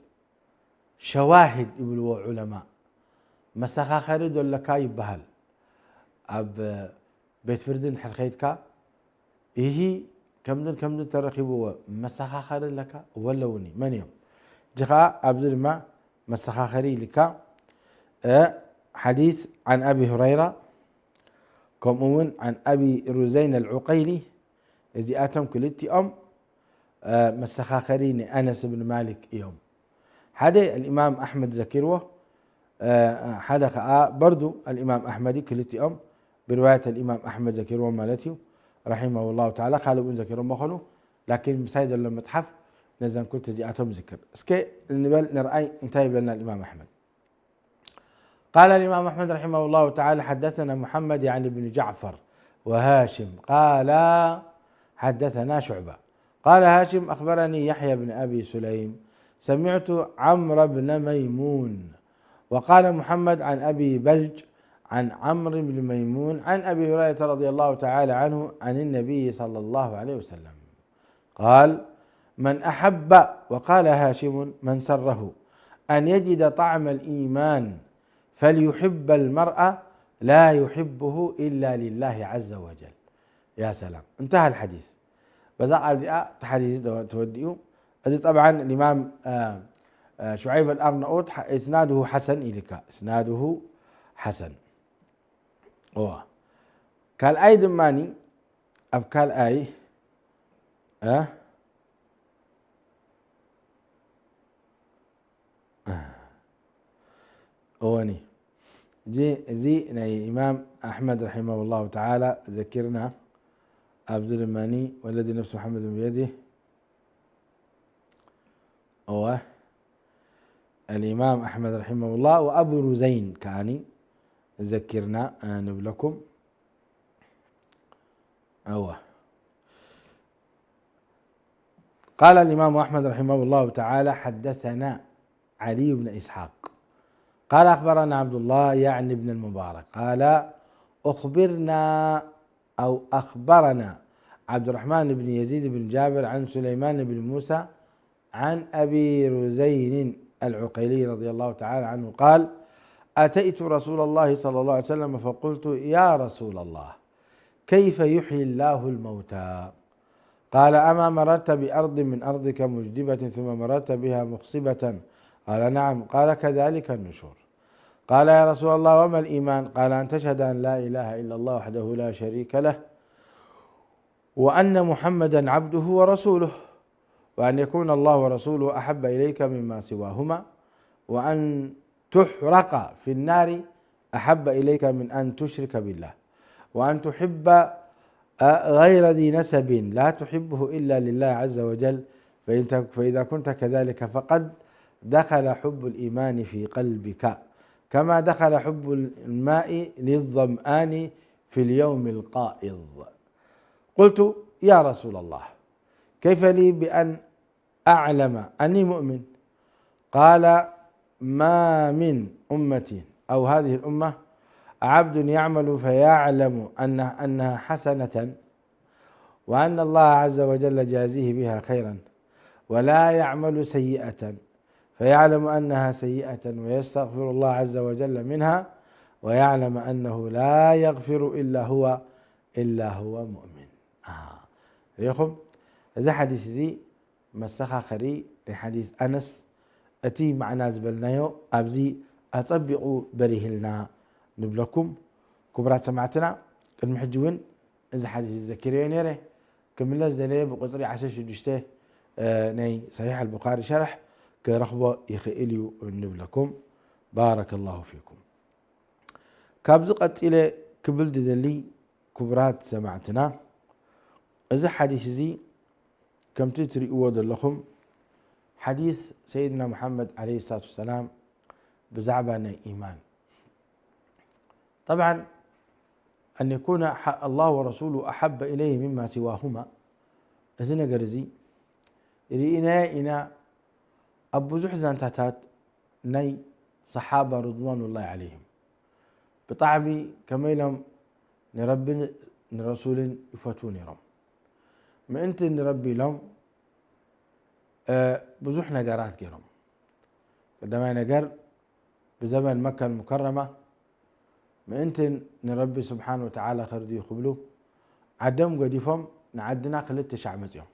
ሸዋሂድ ይብልዎ ዑለማ፣ መሰኻኸሪ ዶ ኣለካ ይበሃል። ኣብ ቤት ፍርዲ እንድሕር ኸይድካ፣ ኢሂ ከምድን ከምድን ተረኪቡ ወመሰኻኸሪ ለካ ወለውኒ መን እዮም? ጅኻ ኣብዚ ድማ መሰኻኸሪ ልካ፣ እ፣ ሐዲስ عن أبي هريرة፣ ከምኡ እውን عن أبي رزين العقيلي፣ እዚኣቶም ክልቲኦም፣ እ፣ መሰኻኸሪ ንአነስ ብን ማሊክ እዮም። ሓደ الإمام أحمد ዘኪርዎ፣ እ፣ ሓደ ከኣ በርዱ الإمام أحمد ክልቲኦም برواية الإمام أحمد ዘኪርዎም ማለት እዩ، رحمه الله تعالى። ካልእ እውን ዘኪሮሞ ኾኑ፣ ላኪን ምሳይ ዘሎ መጽሓፍ ነዘን ክልተ እዚኣቶም ዝክር። እስከ እንበል ንርኣይ እንታይ ይብለና الإمام أحمد። قال الإمام أحمد رحمه الله تعالى: حدثنا محمد، يعني بن جعفر، وهاشم، قال: حدثنا شعبة. قال هاشم: أخبرني يحيى بن أبي سليم، سمعت عمرو بن ميمون. وقال محمد عن أبي بلج عن عمرو بن ميمون عن أبي هريرة رضي الله تعالى عنه عن النبي صلى الله عليه وسلم قال: من أحب، وقال هاشم: من سره أن يجد طعم الإيمان فليحب المرء لا يحبه إلا لله عز وجل. يا سلام، انتهى الحديث. በዛ ቃል እዚኣ እቲ ሐዲስ ተወዲኡ። እዚ ጠብዓን الإمام፣ አ፣ አ፣ ሹዐይብ አልአርነኡጥ ሐ-፣ إسناده حسن ኢልካ፣ إسناده حسن። እዋ። ካልኣይ ድማኒ፣ ኣብ ካልኣይ፣ አ፣ እወኒ። እጂ፣ እዚ ናይ ኢማም አሕመድ ረሒመሁላሁ ተዓላ ዘኪርና፣ ኣብዚ ድማኒ ወለዚ ነፍሲ መሐመድ ብየዲህ፣ እወ፣ አልኢማም አሕመድ ረሒመሁላህ ወአቡ ሩዘይን ከኣኒ ዘኪርና፣ አ፣ ንብለኩም። እወ። قال الإمام أحمد رحمه الله تعالى: حدثنا علي بن إسحاق قال أخبرنا عبد الله، يعني ابن المبارك، قال: أخبرنا أو أخبرنا عبد الرحمن بن يزيد بن جابر عن سليمان بن موسى عن أبي رزين العقيلي رضي الله تعالى عنه قال: أتيت رسول الله صلى الله عليه وسلم فقلت: يا رسول الله، كيف يحيي الله الموتى؟ قال: أما مررت بأرض من أرضك مجدبة ثم مررت بها مخصبة؟ قال: نعم. قال: كذلك النشور. قال: يا رسول الله، وما الإيمان؟ قال: أن تشهد أن لا إله إلا الله وحده لا شريك له، وأن محمدا عبده ورسوله، وأن يكون الله ورسوله أحب إليك مما سواهما، وأن تحرق في النار أحب إليك من أن تشرك بالله، وأن تحب، آه، غير ذي نسب لا تحبه إلا لله عز وجل، فإن تك-، فإذا كنت كذلك فقد دخل حب الإيمان في قلبك، كما دخل حب الماء للظمآن في اليوم القائض. قلت: يا رسول الله، كيف لي بأن أعلم أني مؤمن؟ قال: ما من أمتي أو هذه الأمة عبد يعمل فيعلم أن، أنها حسنة وأن الله عز وجل جازيه بها خيرا، ولا يعمل سيئة فيعلم أنها سيئة ويستغفر الله عز وجل منها ويعلم أنه لا يغفر إلا هو، إلا هو مؤمن. آه. ሪኢኹም፣ እዚ ሓዲስ እዚ መሰኻኸሪ ናይ ሓዲስ ኣነስ እቲ ማዕና ዝበልናዮ ኣብዚ ኣጸቢቑ በሪህልና ንብለኩም። ክቡራት ሰማዕትና፣ ቅድሚ ሕጂ እውን እዚ ሓዲስ እዚ ዘኪረዮ ነይረ። ክምለስ ደለየ ብቁጽሪ ዓሰርተ ሽዱሽተ፣ እ፣ ናይ ሰሒሕ ኣልቡኻሪ ሸርሕ ክረኽቦ ይኽእል እዩ ንብለኩም። ባረከላሁ ፊኩም። ካብዚ ቀጺለ ክብል ዝደሊ፣ ክቡራት ሰማዕትና፣ እዚ ሓዲስ እዚ ከምቲ ትርእይዎ ዘለኹም፣ ሓዲስ ሰይድና ሙሓመድ ዓለይሂ ሰላቱ ወሰላም ብዛዕባ ናይ ኢማን። ጠብዓን፣ أن يكون ح-، الله ورسوله أحب إليه مما سواهما፣ እዚ ነገር እዚ ርኢናዮ ኢና ኣብ ብዙሕ ዛንታታት ናይ ሰሓባ ርድዋኑላሂ ዓለይሂም። ብጣዕሚ ከመይ ኢሎም ንረብን ንረሱልን ይፈትዉ ነይሮም። ምእንቲ ንረቢ ኢሎም፣ እ፣ ብዙሕ ነገራት ገይሮም። ቀዳማይ ነገር፣ ብዘበን መካ አልሙከረማ ምእንቲ ንረቢ ስብሓን ወተዓላ ከርድዩ ክብሉ ዓዶም ገዲፎም ንዓድና ክልተ ሻዕ መጽኦም።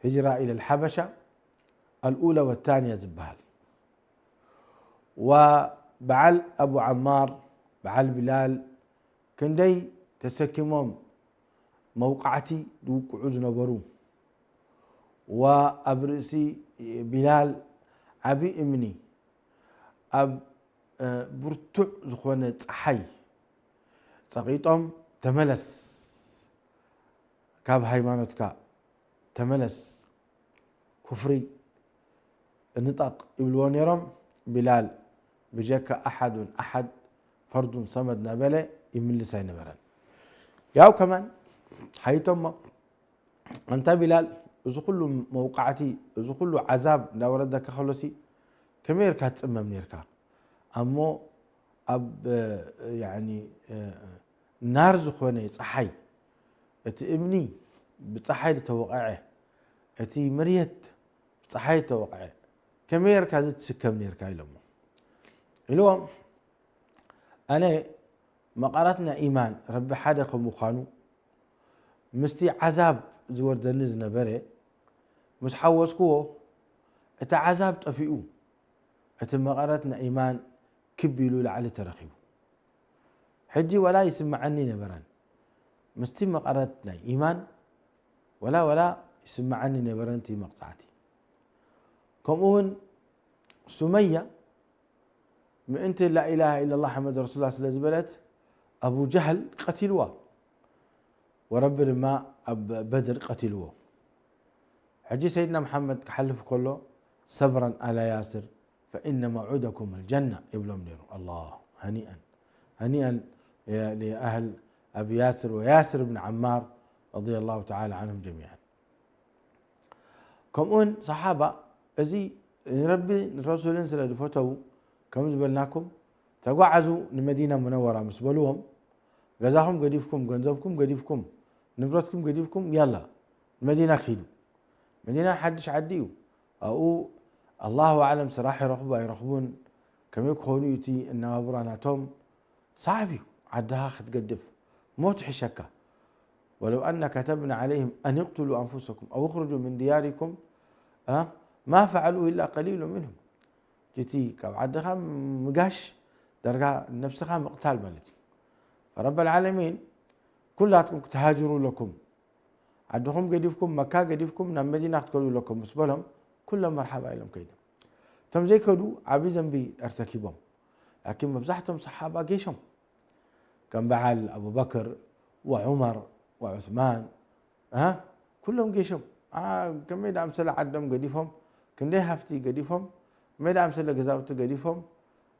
ህጅራ ኢለል ሐበሻ አልኡለ ወታንያ ዝበሃል። ወበዓል አቡ ዐማር፣ በዓል ቢላል፣ ክንደይ ተሰኪሞም መውቃዕቲ ድውቅዑ ዝነበሩ፣ ወአብ ርእሲ ቢላል ዐቢ እምኒ፣ አብ ብርቱዕ ዝኾነ ጸሓይ ጸቂጦም፣ ተመለስ፣ ካብ ሃይማኖትካ ተመለስ፣ ኩፍሪ እንጠቅ ይብልዎ ነይሮም። ቢላል ብጀካ አሐዱን አሐድ ፈርዱን ሰመድ እናበለ ይምልስ ኣይነበረን። ያው ከማን ሐይቶሞ፣ አንታ ቢላል፣ እዚ ኩሉ መውቃዕቲ፣ እዚ ኩሉ ዐዛብ እናወረደካ ከሎሲ፣ ከመይ ጌርካ ትጽመም ኔርካ? አሞ ኣብ፣ ያኒ፣ ናር ዝኾነ ጸሓይ፣ እቲ እምኒ ብጸሓይ ዝተወቕዐ፣ እቲ መርየት ብጸሓይ ዝተወቕዐ፣ ከመይ ጌርካ እዚ ትስከም ኔርካ? ኢሎሞ። ኢልዎም፣ አነ መቐረት ናይ ኢማን ረቢ ሓደ ከም ምዃኑ፣ ምስቲ ዓዛብ ዝወርደኒ ዝነበረ ምስ ሓወስክዎ፣ እቲ ዓዛብ ጠፊኡ፣ እቲ መቐረት ናይ ኢማን ክብ ኢሉ ላዕሊ ተረኪቡ። ሕጂ ወላ ይስመዐኒ ነበረን። ምስቲ መቐረት ናይ ኢማን ወላ፣ ወላ ይስመዐኒ ነበረን እቲ መቕጻዕቲ። ከምኡ እውን ሱመያ ምእንቲ ላኢላሃ ኢለላህ መሐመድ ረሱሉላህ ስለ ዝበለት፣ አቡ ጀህል ቀቲልዋ፣ ወረቢ ድማ ኣብ በድር ቀቲልዎ። ሕጂ ሰይድና መሐመድ ክሓልፍ ከሎ፣ ሰብረን አላ ያስር ፈኢነ መውዒደኩም አልጀና ይብሎም ነይሩ። አላህ፣ ሀኒአን፣ ሀኒአን ሊአህል አቢ ያስር ወያስር ብን ዐማር ረዲየላሁ ተዓላ ዐንሁም ጀሚዐን። ከምኡውን ሰሓባ፣ እዚ ንረቢ ንረሱልን ስለ ዝፈተዉ፣ ከም ዝበልናኩም፣ ተጓዓዙ ንመዲና ሙነወራ ምስ በልዎም፣ ገዛኹም ገዲፍኩም፣ ገንዘብኩም ገዲፍኩም፣ ንብረትኩም ገዲፍኩም፣ ያላ ንመዲና ኪዱ። መዲና ሓድሽ ዓዲ እዩ። ኣብኡ አላሁ አዕለም ስራሕ ይረኽቡ ኣይረኽቡን፣ ከመይ ክኾኑ እዩ እቲ እናባብራ ናቶም። ሰዓብ እዩ ዓድኻ ክትገድፍ፣ ሞት ይሕሸካ። ወለው አነ ከተብና ዐለይሂም አን እቅቱሉ አንፉሰኩም አው እኽርጁ ምን ድያሪኩም፣ አ፣ ማ ፈዐሉሁ ኢላ ቀሊሉ ምንሁም። እቲ ካብ ዓድኻ ምጋሽ ዳርጋ ነፍስኻ ምቕታል ማለት እዩ። ፈረበል ዓለሚን ኩላትኩም ክትሃጅሩ ለኩም፣ ዓድኹም ገዲፍኩም፣ መካ ገዲፍኩም ናብ መዲና ክትከዱ ለኩም ምስ በሎም፣ ኩሎም መርሓባ ኢሎም ከይዶም። እቶም ዘይከዱ ዓቢ ዘንቢ እርተኪቦም። ላኪን መብዛሕቶም ሰሓባ ጌሾም። ከም በዓል አቡበክር ወዑመር ወዑስማን፣ አ፣ ኩሎም ጌሾም። አ፣ ከመይ ደአምሰለ ዓዶም ገዲፎም፣ ክንደይ ሃፍቲ ገዲፎም፣ ከመይ ደአምሰለ ገዛውቲ ገዲፎም፣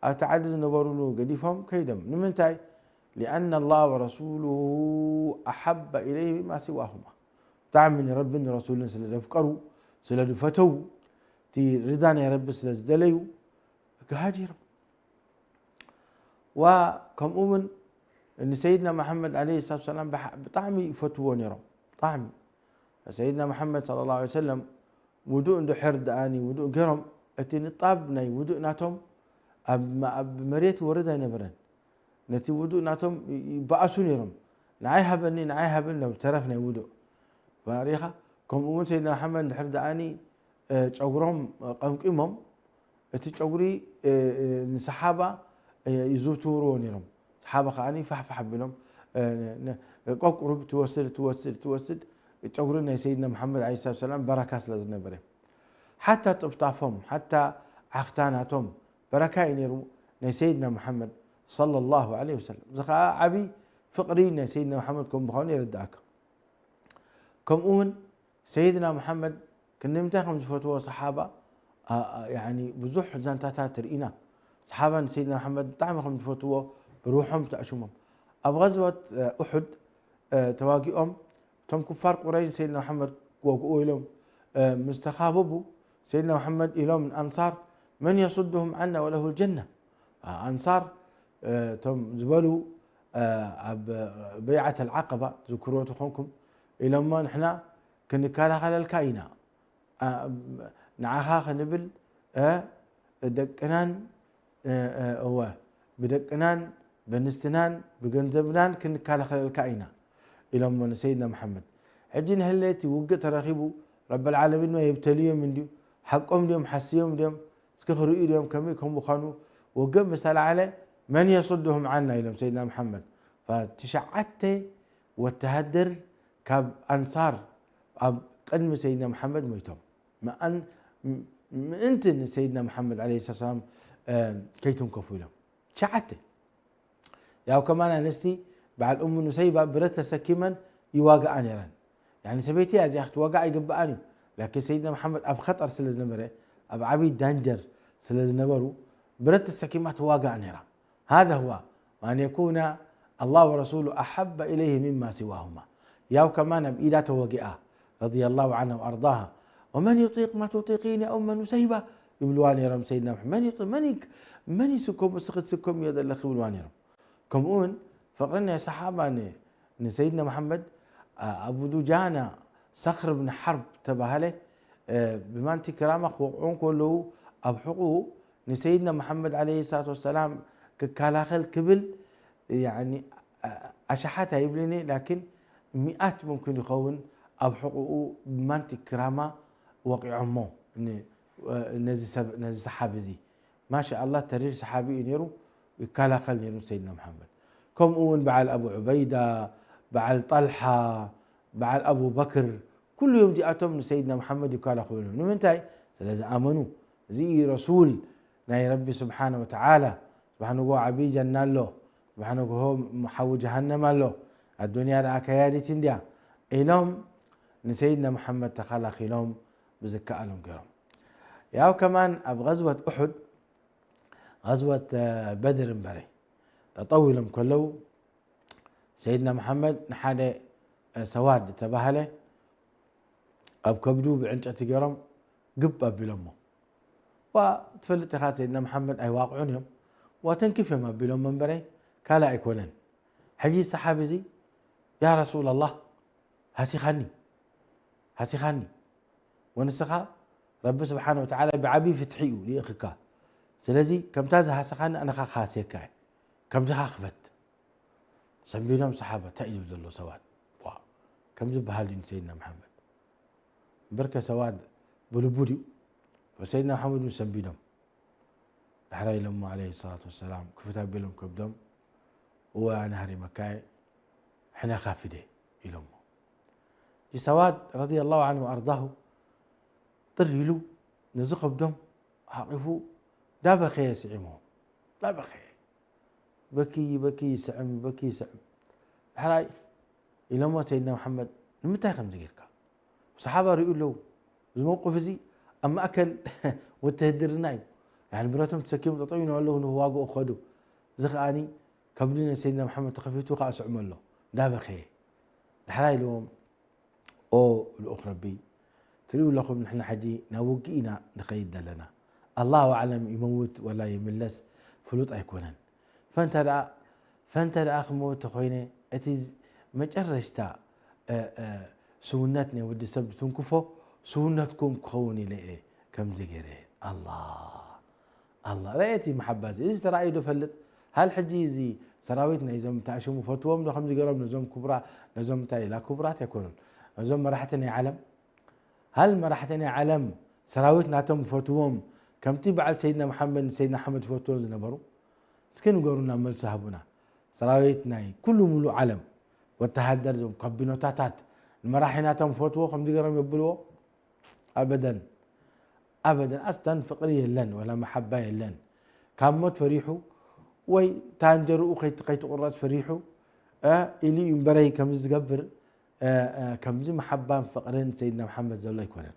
ኣብቲ ዓዲ ዝነበሩሉ ገዲፎም ከይዶም። ንምንታይ? ሊአነ አላህ ወረሱሉሁ አሐበ ኢለይሂ ሚማ ሲዋሁማ። ብጣዕሚ ንረቢን ንረሱልን ስለ ዘፍቀሩ፣ ስለ ዝፈተዉ፣ እቲ ሪዳ ናይ ረቢ ስለ ዝደለዩ፣ ሃጂሮም። ወከምኡ እውን ንሰይድና መሐመድ ዐለይሂ ሰላቱ ወሰላም ብጣ-፣ ብጣዕሚ ይፈትዎ ነይሮም። ብጣዕሚ። ሰይድና መሐመድ ሰለላሁ ዐለይሂ ወሰለም ውዱእ እንድሕር ደኣኒ ውዱእ ገይሮም፣ እቲ ንጣብ ናይ ውዱእ ናቶም ኣብ መ-፣ ኣብ መሬት ይወርድ ኣይነበረን። ነቲ ውዱእ ናቶም ይ-፣ ይበኣሱ ነይሮም። ንዓይ ሃበኒ፣ ንዓይ ሃበኒ ናብ ተረፍ ናይ ውዱእ። ሪኢኻ? ከምኡ እውን ሰይድና መሐመድ እንድሕር ደኣኒ፣ እ፣ ጨጉሮም ቀምቂሞም፣ እቲ ጨጉሪ፣ እ፣ እ፣ ንሰሓባ፣ እ፣ ይዝውትርዎ ነይሮም። ሰሓባ ከኣኒ ፋሕ ፋሕ ኣቢሎም፣ እ፣ ነ-፣ ቆቁሩብ ትወስድ፣ ትወስድ፣ ትወስድ፣ ጨጉሪ ናይ ሰይድና መሐመድ ዐለይሂ ሰላቱ ወሰላም በረካ ስለ ዝነበረ። ሓታ ጥፍጣፎም፣ ሓታ ዓኽታ ናቶም በረካ እዩ ነይሩ፣ ናይ ሰይድና መሐመድ ሰለላሁ ዐለይሂ ወሰለም። እዚ ኸኣ ዓቢ ፍቕሪ ናይ ሰይድና መሐመድ ከም ምዃኑ የረድኣካ። ከምኡ እውን ሰይድና መሐመድ ክንዲ ምንታይ ከም ዝፈትዎ ሰሓባ፣ አ-፣ አ-፣ ያኒ ብዙሕ ዛንታታት ርኢና። ሰሓባ ንሰይድና መሐመድ ብጣዕሚ ከም ዝፈትዎ ብሩሖም ተኣሽሞም። ኣብ ገዝወት፣ እ፣ ኡሑድ፣ እ፣ ተዋጊኦም፣ እቶም ኩፋር ቁረይሽ ንሰይድና መሐመድ ክወግእዎ ኢሎም፣ እ፣ ምስ ተኻበቡ፣ ሰይድና መሐመድ ኢሎም ንኣንሳር፣ "መን የሱድሁም ዐና ወለሁል ጀና?" አ-፣ ኣንሳር፣ እ፣ እቶም ዝበሉ፣ እ፣ ኣብ በይዓት አልዓቀባ ትዝክርዎ ተኾንኩም፣ ኢሎሞ፣ "ንሕና ክንከላኸለልካ ኢና፣ አ-፣ ንዓኻ ክንብል፣ እ፣ ደቅናን፣ እ፣ እ፣ እወ፣ ብደቅናን፣ በንስትናን፣ ብገንዘብናን ክንከላኸለልካ ኢና። ኢሎሞ ንሰይድና መሐመድ። ሕጂ ንህሌቲ ውግእ ተረኪቡ፣ ረበል ዓለሚን ማ የብተልዮም እንድዩ፣ ሐቆም ድዮም፣ ሐስዮም ድዮም፣ እስኪ ክርእዩ ድዮም፣ ከመይ ከም ምዃኑ ውግእ ምስ ተለዓለ፣ መን የሱድሁም ዓና ኢሎም ሰይድና መሐመድ። ፈትሽዓተ ወተሃደር ካብ አንሳር ኣብ ቅድሚ ሰይድና መሐመድ ሞይቶም። መኣን-፣ ምእንቲ ንሰይድና መሐመድ ዓለይሂ ሰላም፣ እ፣ ከይትንከፉ ኢሎም። ትሽዓተ። ያው ከማን ኣንስቲ በዓል እሙ ኑሰይባ ብረት ተሰኪመን ይዋግኣ ነይረን። ያኒ ሰበይቲ እዚኣ ክትዋጋእ ኣይግብኣን እዩ። ላኪን ሰይድና መሐመድ ኣብ ኸጠር ስለ ዝነበረ፣ ኣብ ዓብይ ዳንጀር ስለ ዝነበሩ፣ ብረት ተሰኪማ ትዋጋእ ነይራ። هذا هو، وأن يكون الله ورسوله أحب إليه مما سواهما። ያው ከማን ኣብ ኢዳ ተወጊኣ፣ ረዲየላሁ ዐንሃ ወአርዳሃ። "ወመን ዩጢቅ ማ ቱጢቂን ያ ኡመ ኑሰይባ?" ይብልዋ ነይሮም ሰይድና መሐመድ። "መን ዩጢቅ፣ መን ይክ-፣ መን ይስከሙ፣ እስኺ ትስከምዮ ዘለኺ?" ይብልዋ ነይሮም። ከምኡ እውን ፍቅሪ ናይ ሰሓባ ን-፣ ንሰይድና መሐመድ፣ አ-፣ ኣቡ ዱጃና ሰኽር ብን ሐርብ ተባህለ፣ እ፣ ብማንቲ ክራማ ክወቅዑ እንከለዉ ኣብ ሕቁኡ ንሰይድና መሐመድ ዓለይሂ ሰላቱ ወሰላም ክከላኸል ክብል፣ ያኒ፣ አ-፣ ኣሽሓት ኣይብልን እየ፣ ላኪን ሚኣት ሙምኪን ይኸውን ኣብ ሕቁኡ ብማንቲ ክራማ ወቂዖሞ ን-፣ ነዚ ሰብ፣ ነዚ ሰሓቢ እዚ። ማሻ ኣላህ፣ ተሪር ሰሓቢ እዩ ነይሩ፣ ይከላኸል ነይሩ ሰይድና መሐመድ። ከምኡ እውን በዓል ኣቡ ዑበይዳ፣ በዓል ጠልሓ፣ በዓል ኣቡ በክር፣ ኩሉ እዮም እዚኣቶም ንሰይድና መሐመድ ይከላኸሉ ነይሩ። ንምንታይ? ስለ ዝኣመኑ። እዚ እዩ ረሱል ናይ ረቢ ስብሓነ ወተዓላ። ጽባሕ ንግሆ ዓብዪ ጀና ኣሎ፣ ጽባሕ ንግሆ ሓዊ ጀሃነም ኣሎ፣ ኣዱንያ ደኣ ከያዲት እንድያ ኢሎም ንሰይድና መሐመድ ተኸላኺሎም ብዝከኣሎም ገይሮም። ያው ከማን ኣብ ገዝወት ኡሑድ፣ ገዝወት፣ እ፣ በድር እምበረ፣ ጠጠው ኢሎም ከለው፣ ሰይድና መሐመድ ንሓደ፣ እ፣ ሰዋድ ዝተባህለ ኣብ ከብዱ ብዕንጨቲ ገይሮም ግብ ኣቢሎሞ። ዋ፣ ትፈልጥ ኢኻ፣ ሰይድና መሐመድ ኣይዋቅዑን እዮም። ዋ፣ ተንኪፍ እዮም ኣቢሎሞ እምበረ፣ ካልእ ኣይኮነን። ሕጂ ሰሓቢ እዚ፣ ያ ረሱለላህ፣ ሃሲኻኒ፣ ሃሲኻኒ። ወንስኻ ረቢ ስብሓነ ወተዓላ ብዓቢ ፍትሒ እዩ ልኢኽካ። ስለዚ ከምታ ዝሃሰኻኒ ኣነ ኸኣ ክሃስየካ እየ። ከብድኻ ክፈት። ሰንቢዶም ሰሓባ፣ እንታይ እዩ ዝብል ዘሎ ሰዋድ? ዋ፣ ከምዚ በሃል ድዩ ንሰይድና መሓመድ? እምበርከ ሰዋድ ብልቡ ድዩ? ወሰይድና መሓመድ እውን ሰንቢዶም። ዳሕራይ ኢሎሞ ዓለይሂ ሰላቱ ወሰላም፣ ክፍት ኣቢሎም ከብዶም፣ እወ፣ ኣነ ሃሪመካየ፣ ሕነ ካፊደ ኢሎሞ። ሰዋድ ረዲየላሁ ዐንሁ ወአርዳሁ ጥር ኢሉ ነዚ ከብዶም ሓቂፉ ዳበኸየ ስዒሞ። ዳበኸየ። በኪ፣ በኪ ይስዕም፣ በኪ ይስዕም። ዳሕራይ ኢሎሞ ሰይድና መሓመድ፣ ንምንታይ ከምዚ ጌርካ? ሰሓባ ሪኡ ኣለዉ። እዚ መውቅፍ እዚ ኣብ ማእከል ውትህድርና እዩ። ያኒ ብረቶም ተሰኪሞም ጠጠው ኢሎም ኣለዉ፣ ንክዋግኡ ክኸዱ። እዚ ከኣኒ ከብዲ ናይ ሰይድና መሓመድ ተኸፊቱ ከኣ ስዕሞ ኣሎ። ዳበኸየ። ዳሕራይ ኢልዎም፣ ኦ ልኡኽ ረቢ፣ ትርእዩ ኣለኹም፣ ንሕና ሕጂ ናብ ውግእ ኢና ንኸይድ ዘለና። ኣላሁ ኣዕለም፣ ይመውት ወላ ይምለስ ፍሉጥ ኣይኮነን። ፈንተ ደኣ፣ ፈንተ ደኣ ክመውት ተኾይነ፣ እቲ መጨረሽታ፣ እ፣ እ፣ ስውነት ናይ ወዲ ሰብ ዝትንክፎ ስውነትኩም ክኸውን ኢለ እየ ከምዚ ገይረ። ኣላ፣ ኣላ፣ ረአየቲ መሓባ እዚ፣ እዚ ተራእዩ ዶ ፈልጥ? ሃል ሕጂ እዚ ሰራዊት ናይዞም ተኣሽሙ ፈትዎም ዶ ከምዚ ገይሮም ነዞም ክቡራ-፣ ነዞም እንታይ ኢላ ክቡራት ኣይኮኑን። ነዞም መራሕቲ ናይ ዓለም፣ ሃል መራሕቲ ናይ ዓለም ሰራዊት ናቶም ፈትዎም ከምቲ በዓል ሰይድና መሓመድ ንሰይድና ኣሕመድ ፈትዎም ዝነበሩ? እስኪ ንገሩና፣ መልሲ ሃቡና። ሰራዊት ናይ ኩሉ ሙሉእ ዓለም፣ ወተሃደር፣ ዞም ካቢኖታታት ንመራሒ ናቶም ፈትዎ ከምዚ ገይሮም የብልዎ? ኣበደን፣ ኣበደን። ኣስለን ፍቅሪ የለን ወላ መሓባ የለን። ካብ ሞት ፈሪሑ ወይ ታንጀርኡ ከይት-፣ ከይትቁረጽ ፈሪሑ፣ እ፣ ኢሉ እዩ እምበረይ ከምዚ ዝገብር፣ እ፣ እ፣ ከምዚ መሓባን ፍቅርን ሰይድና መሓመድ ዘሎ ኣይኮነን።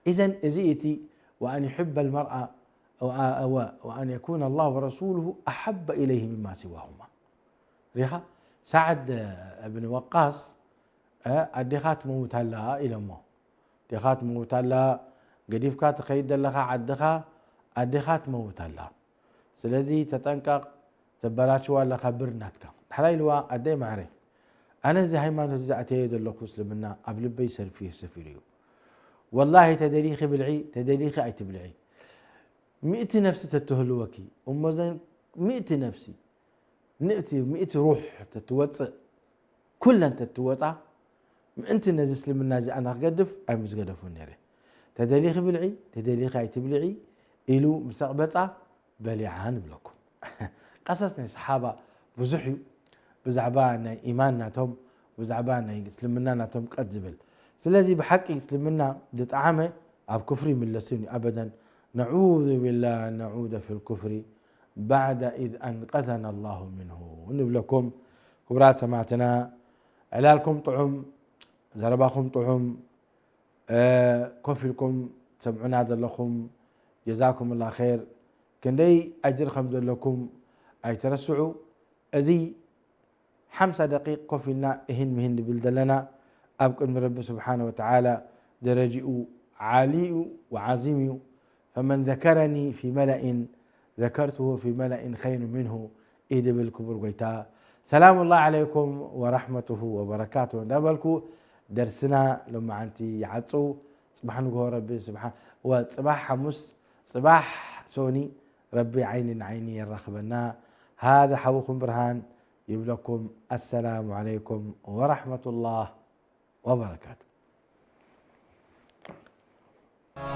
ኢዘን እዚ እቲ ወኣን ዩሕበ ልመርኣ ወ-፣ ወ-፣ ወኣን የኩነ ኣላሁ ወረሱሉሁ ኣሓበ ኢለይህ ሚማ ሲዋሁማ። ሪኻ፣ ሳዕድ እብን ወቃስ፣ እ፣ ኣዴኻ ትመውት ኣላ ኢሎሞ። ኣዴኻ ትመውት ኣላ፣ ገዲፍካ ትኸይድ ዘለኻ ዓድኻ፣ ኣዴኻ ትመውት ኣላ። ስለዚ ተጠንቀቕ፣ ተበላሽዋ ኣለኻ ብር ናትካ። ዳሕራይ ኢልዋ፣ ኣደይ ማዕረ፣ ኣነ እዚ ሃይማኖት እዚ ኣተየ ዘለኹ እስልምና ኣብ ልበይ ሰርፊ-፣ ሰፊሩ እዩ። ወላሂ ተደሊኺ ብልዒ፣ ተደሊኺ ኣይትብልዒ። ሚእቲ ነፍሲ ተትህልወኪ፣ እሞ ዘን ሚእቲ ነፍሲ፣ ሚእቲ፣ ሚእቲ ሩሕ ተትወፅእ፣ ኩለን ተትወጻ፣ ምእንቲ ነዚ እስልምና እዚ ኣነ ክገድፍ ኣይምዝገደፉን ነይረ። ተደሊኺ ብልዒ፣ ተደሊኺ ኣይትብልዒ ኢሉ ምስ ኣቕበጻ በሊዓ ንብለኩም። ቀሰስ ናይ ሰሓባ ብዙሕ እዩ፣ ብዛዕባ ናይ ኢማን ናቶም፣ ብዛዕባ ናይ እስልምና ናቶም ቀጥ ዝብል። ስለዚ ብሓቂ እስልምና ዝጠዓመ ኣብ ኩፍሪ ይምለስን እዩ፣ ኣበደን። ነዑዙ ቢላህ፣ ነዑደ ፊል ኩፍሪ ባዕደ ኢዝ አንቀዘና ላሁ ሚንሁ ንብለኩም። ክቡራት ሰማዕትና፣ ዕላልኩም ጥዑም፣ ዘረባኹም ጥዑም፣ እ፣ ኮፍ ኢልኩም ትሰምዑና ዘለኹም፣ ጀዛኩምላ ኸይር። ክንደይ ኣጅር ከም ዘለኩም ኣይትረስዑ። እዚ ሓምሳ ደቂቅ ኮፍ ኢልና እሂን ምህን ንብል ዘለና፣ ኣብ ቅድሚ ረቢ ስብሓነ ወተዓላ ደረጅኡ ዓሊ እዩ ወዓዚም እዩ። ፈመን ዘከረኒ ፊ መለኢን ዘከርቱሁ ፊ መለኢን ኸይሩ ሚንሁ ኢድብል ክቡር ጎይታ። ሰላሙላህ ዐለይኩም ወረሕመቱሁ ወበረካቱሁ እንዳበልኩ፣ ደርስና ሎማዓንቲ ይዓጽው። ጽባሕ ንግሆ ረቢ ስብሓን-፣ ወጽባሕ ሓሙስ፣ ጽባሕ ሶኒ ረቢ ዓይኒ ንዓይኒ የራኽበና። ሃذا ሓውኹም ብርሃን ይብለኩም፣ አሰላሙ ዐለይኩም ወረሕመቱላህ ወበረካቱ።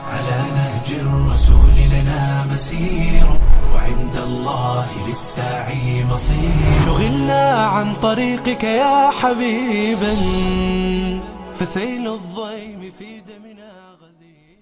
على نهج الرسول لنا مسير، وعند الله للساعي مصير. شغلنا عن طريقك يا حبيبا، فسيل الضيم في دمنا غزير.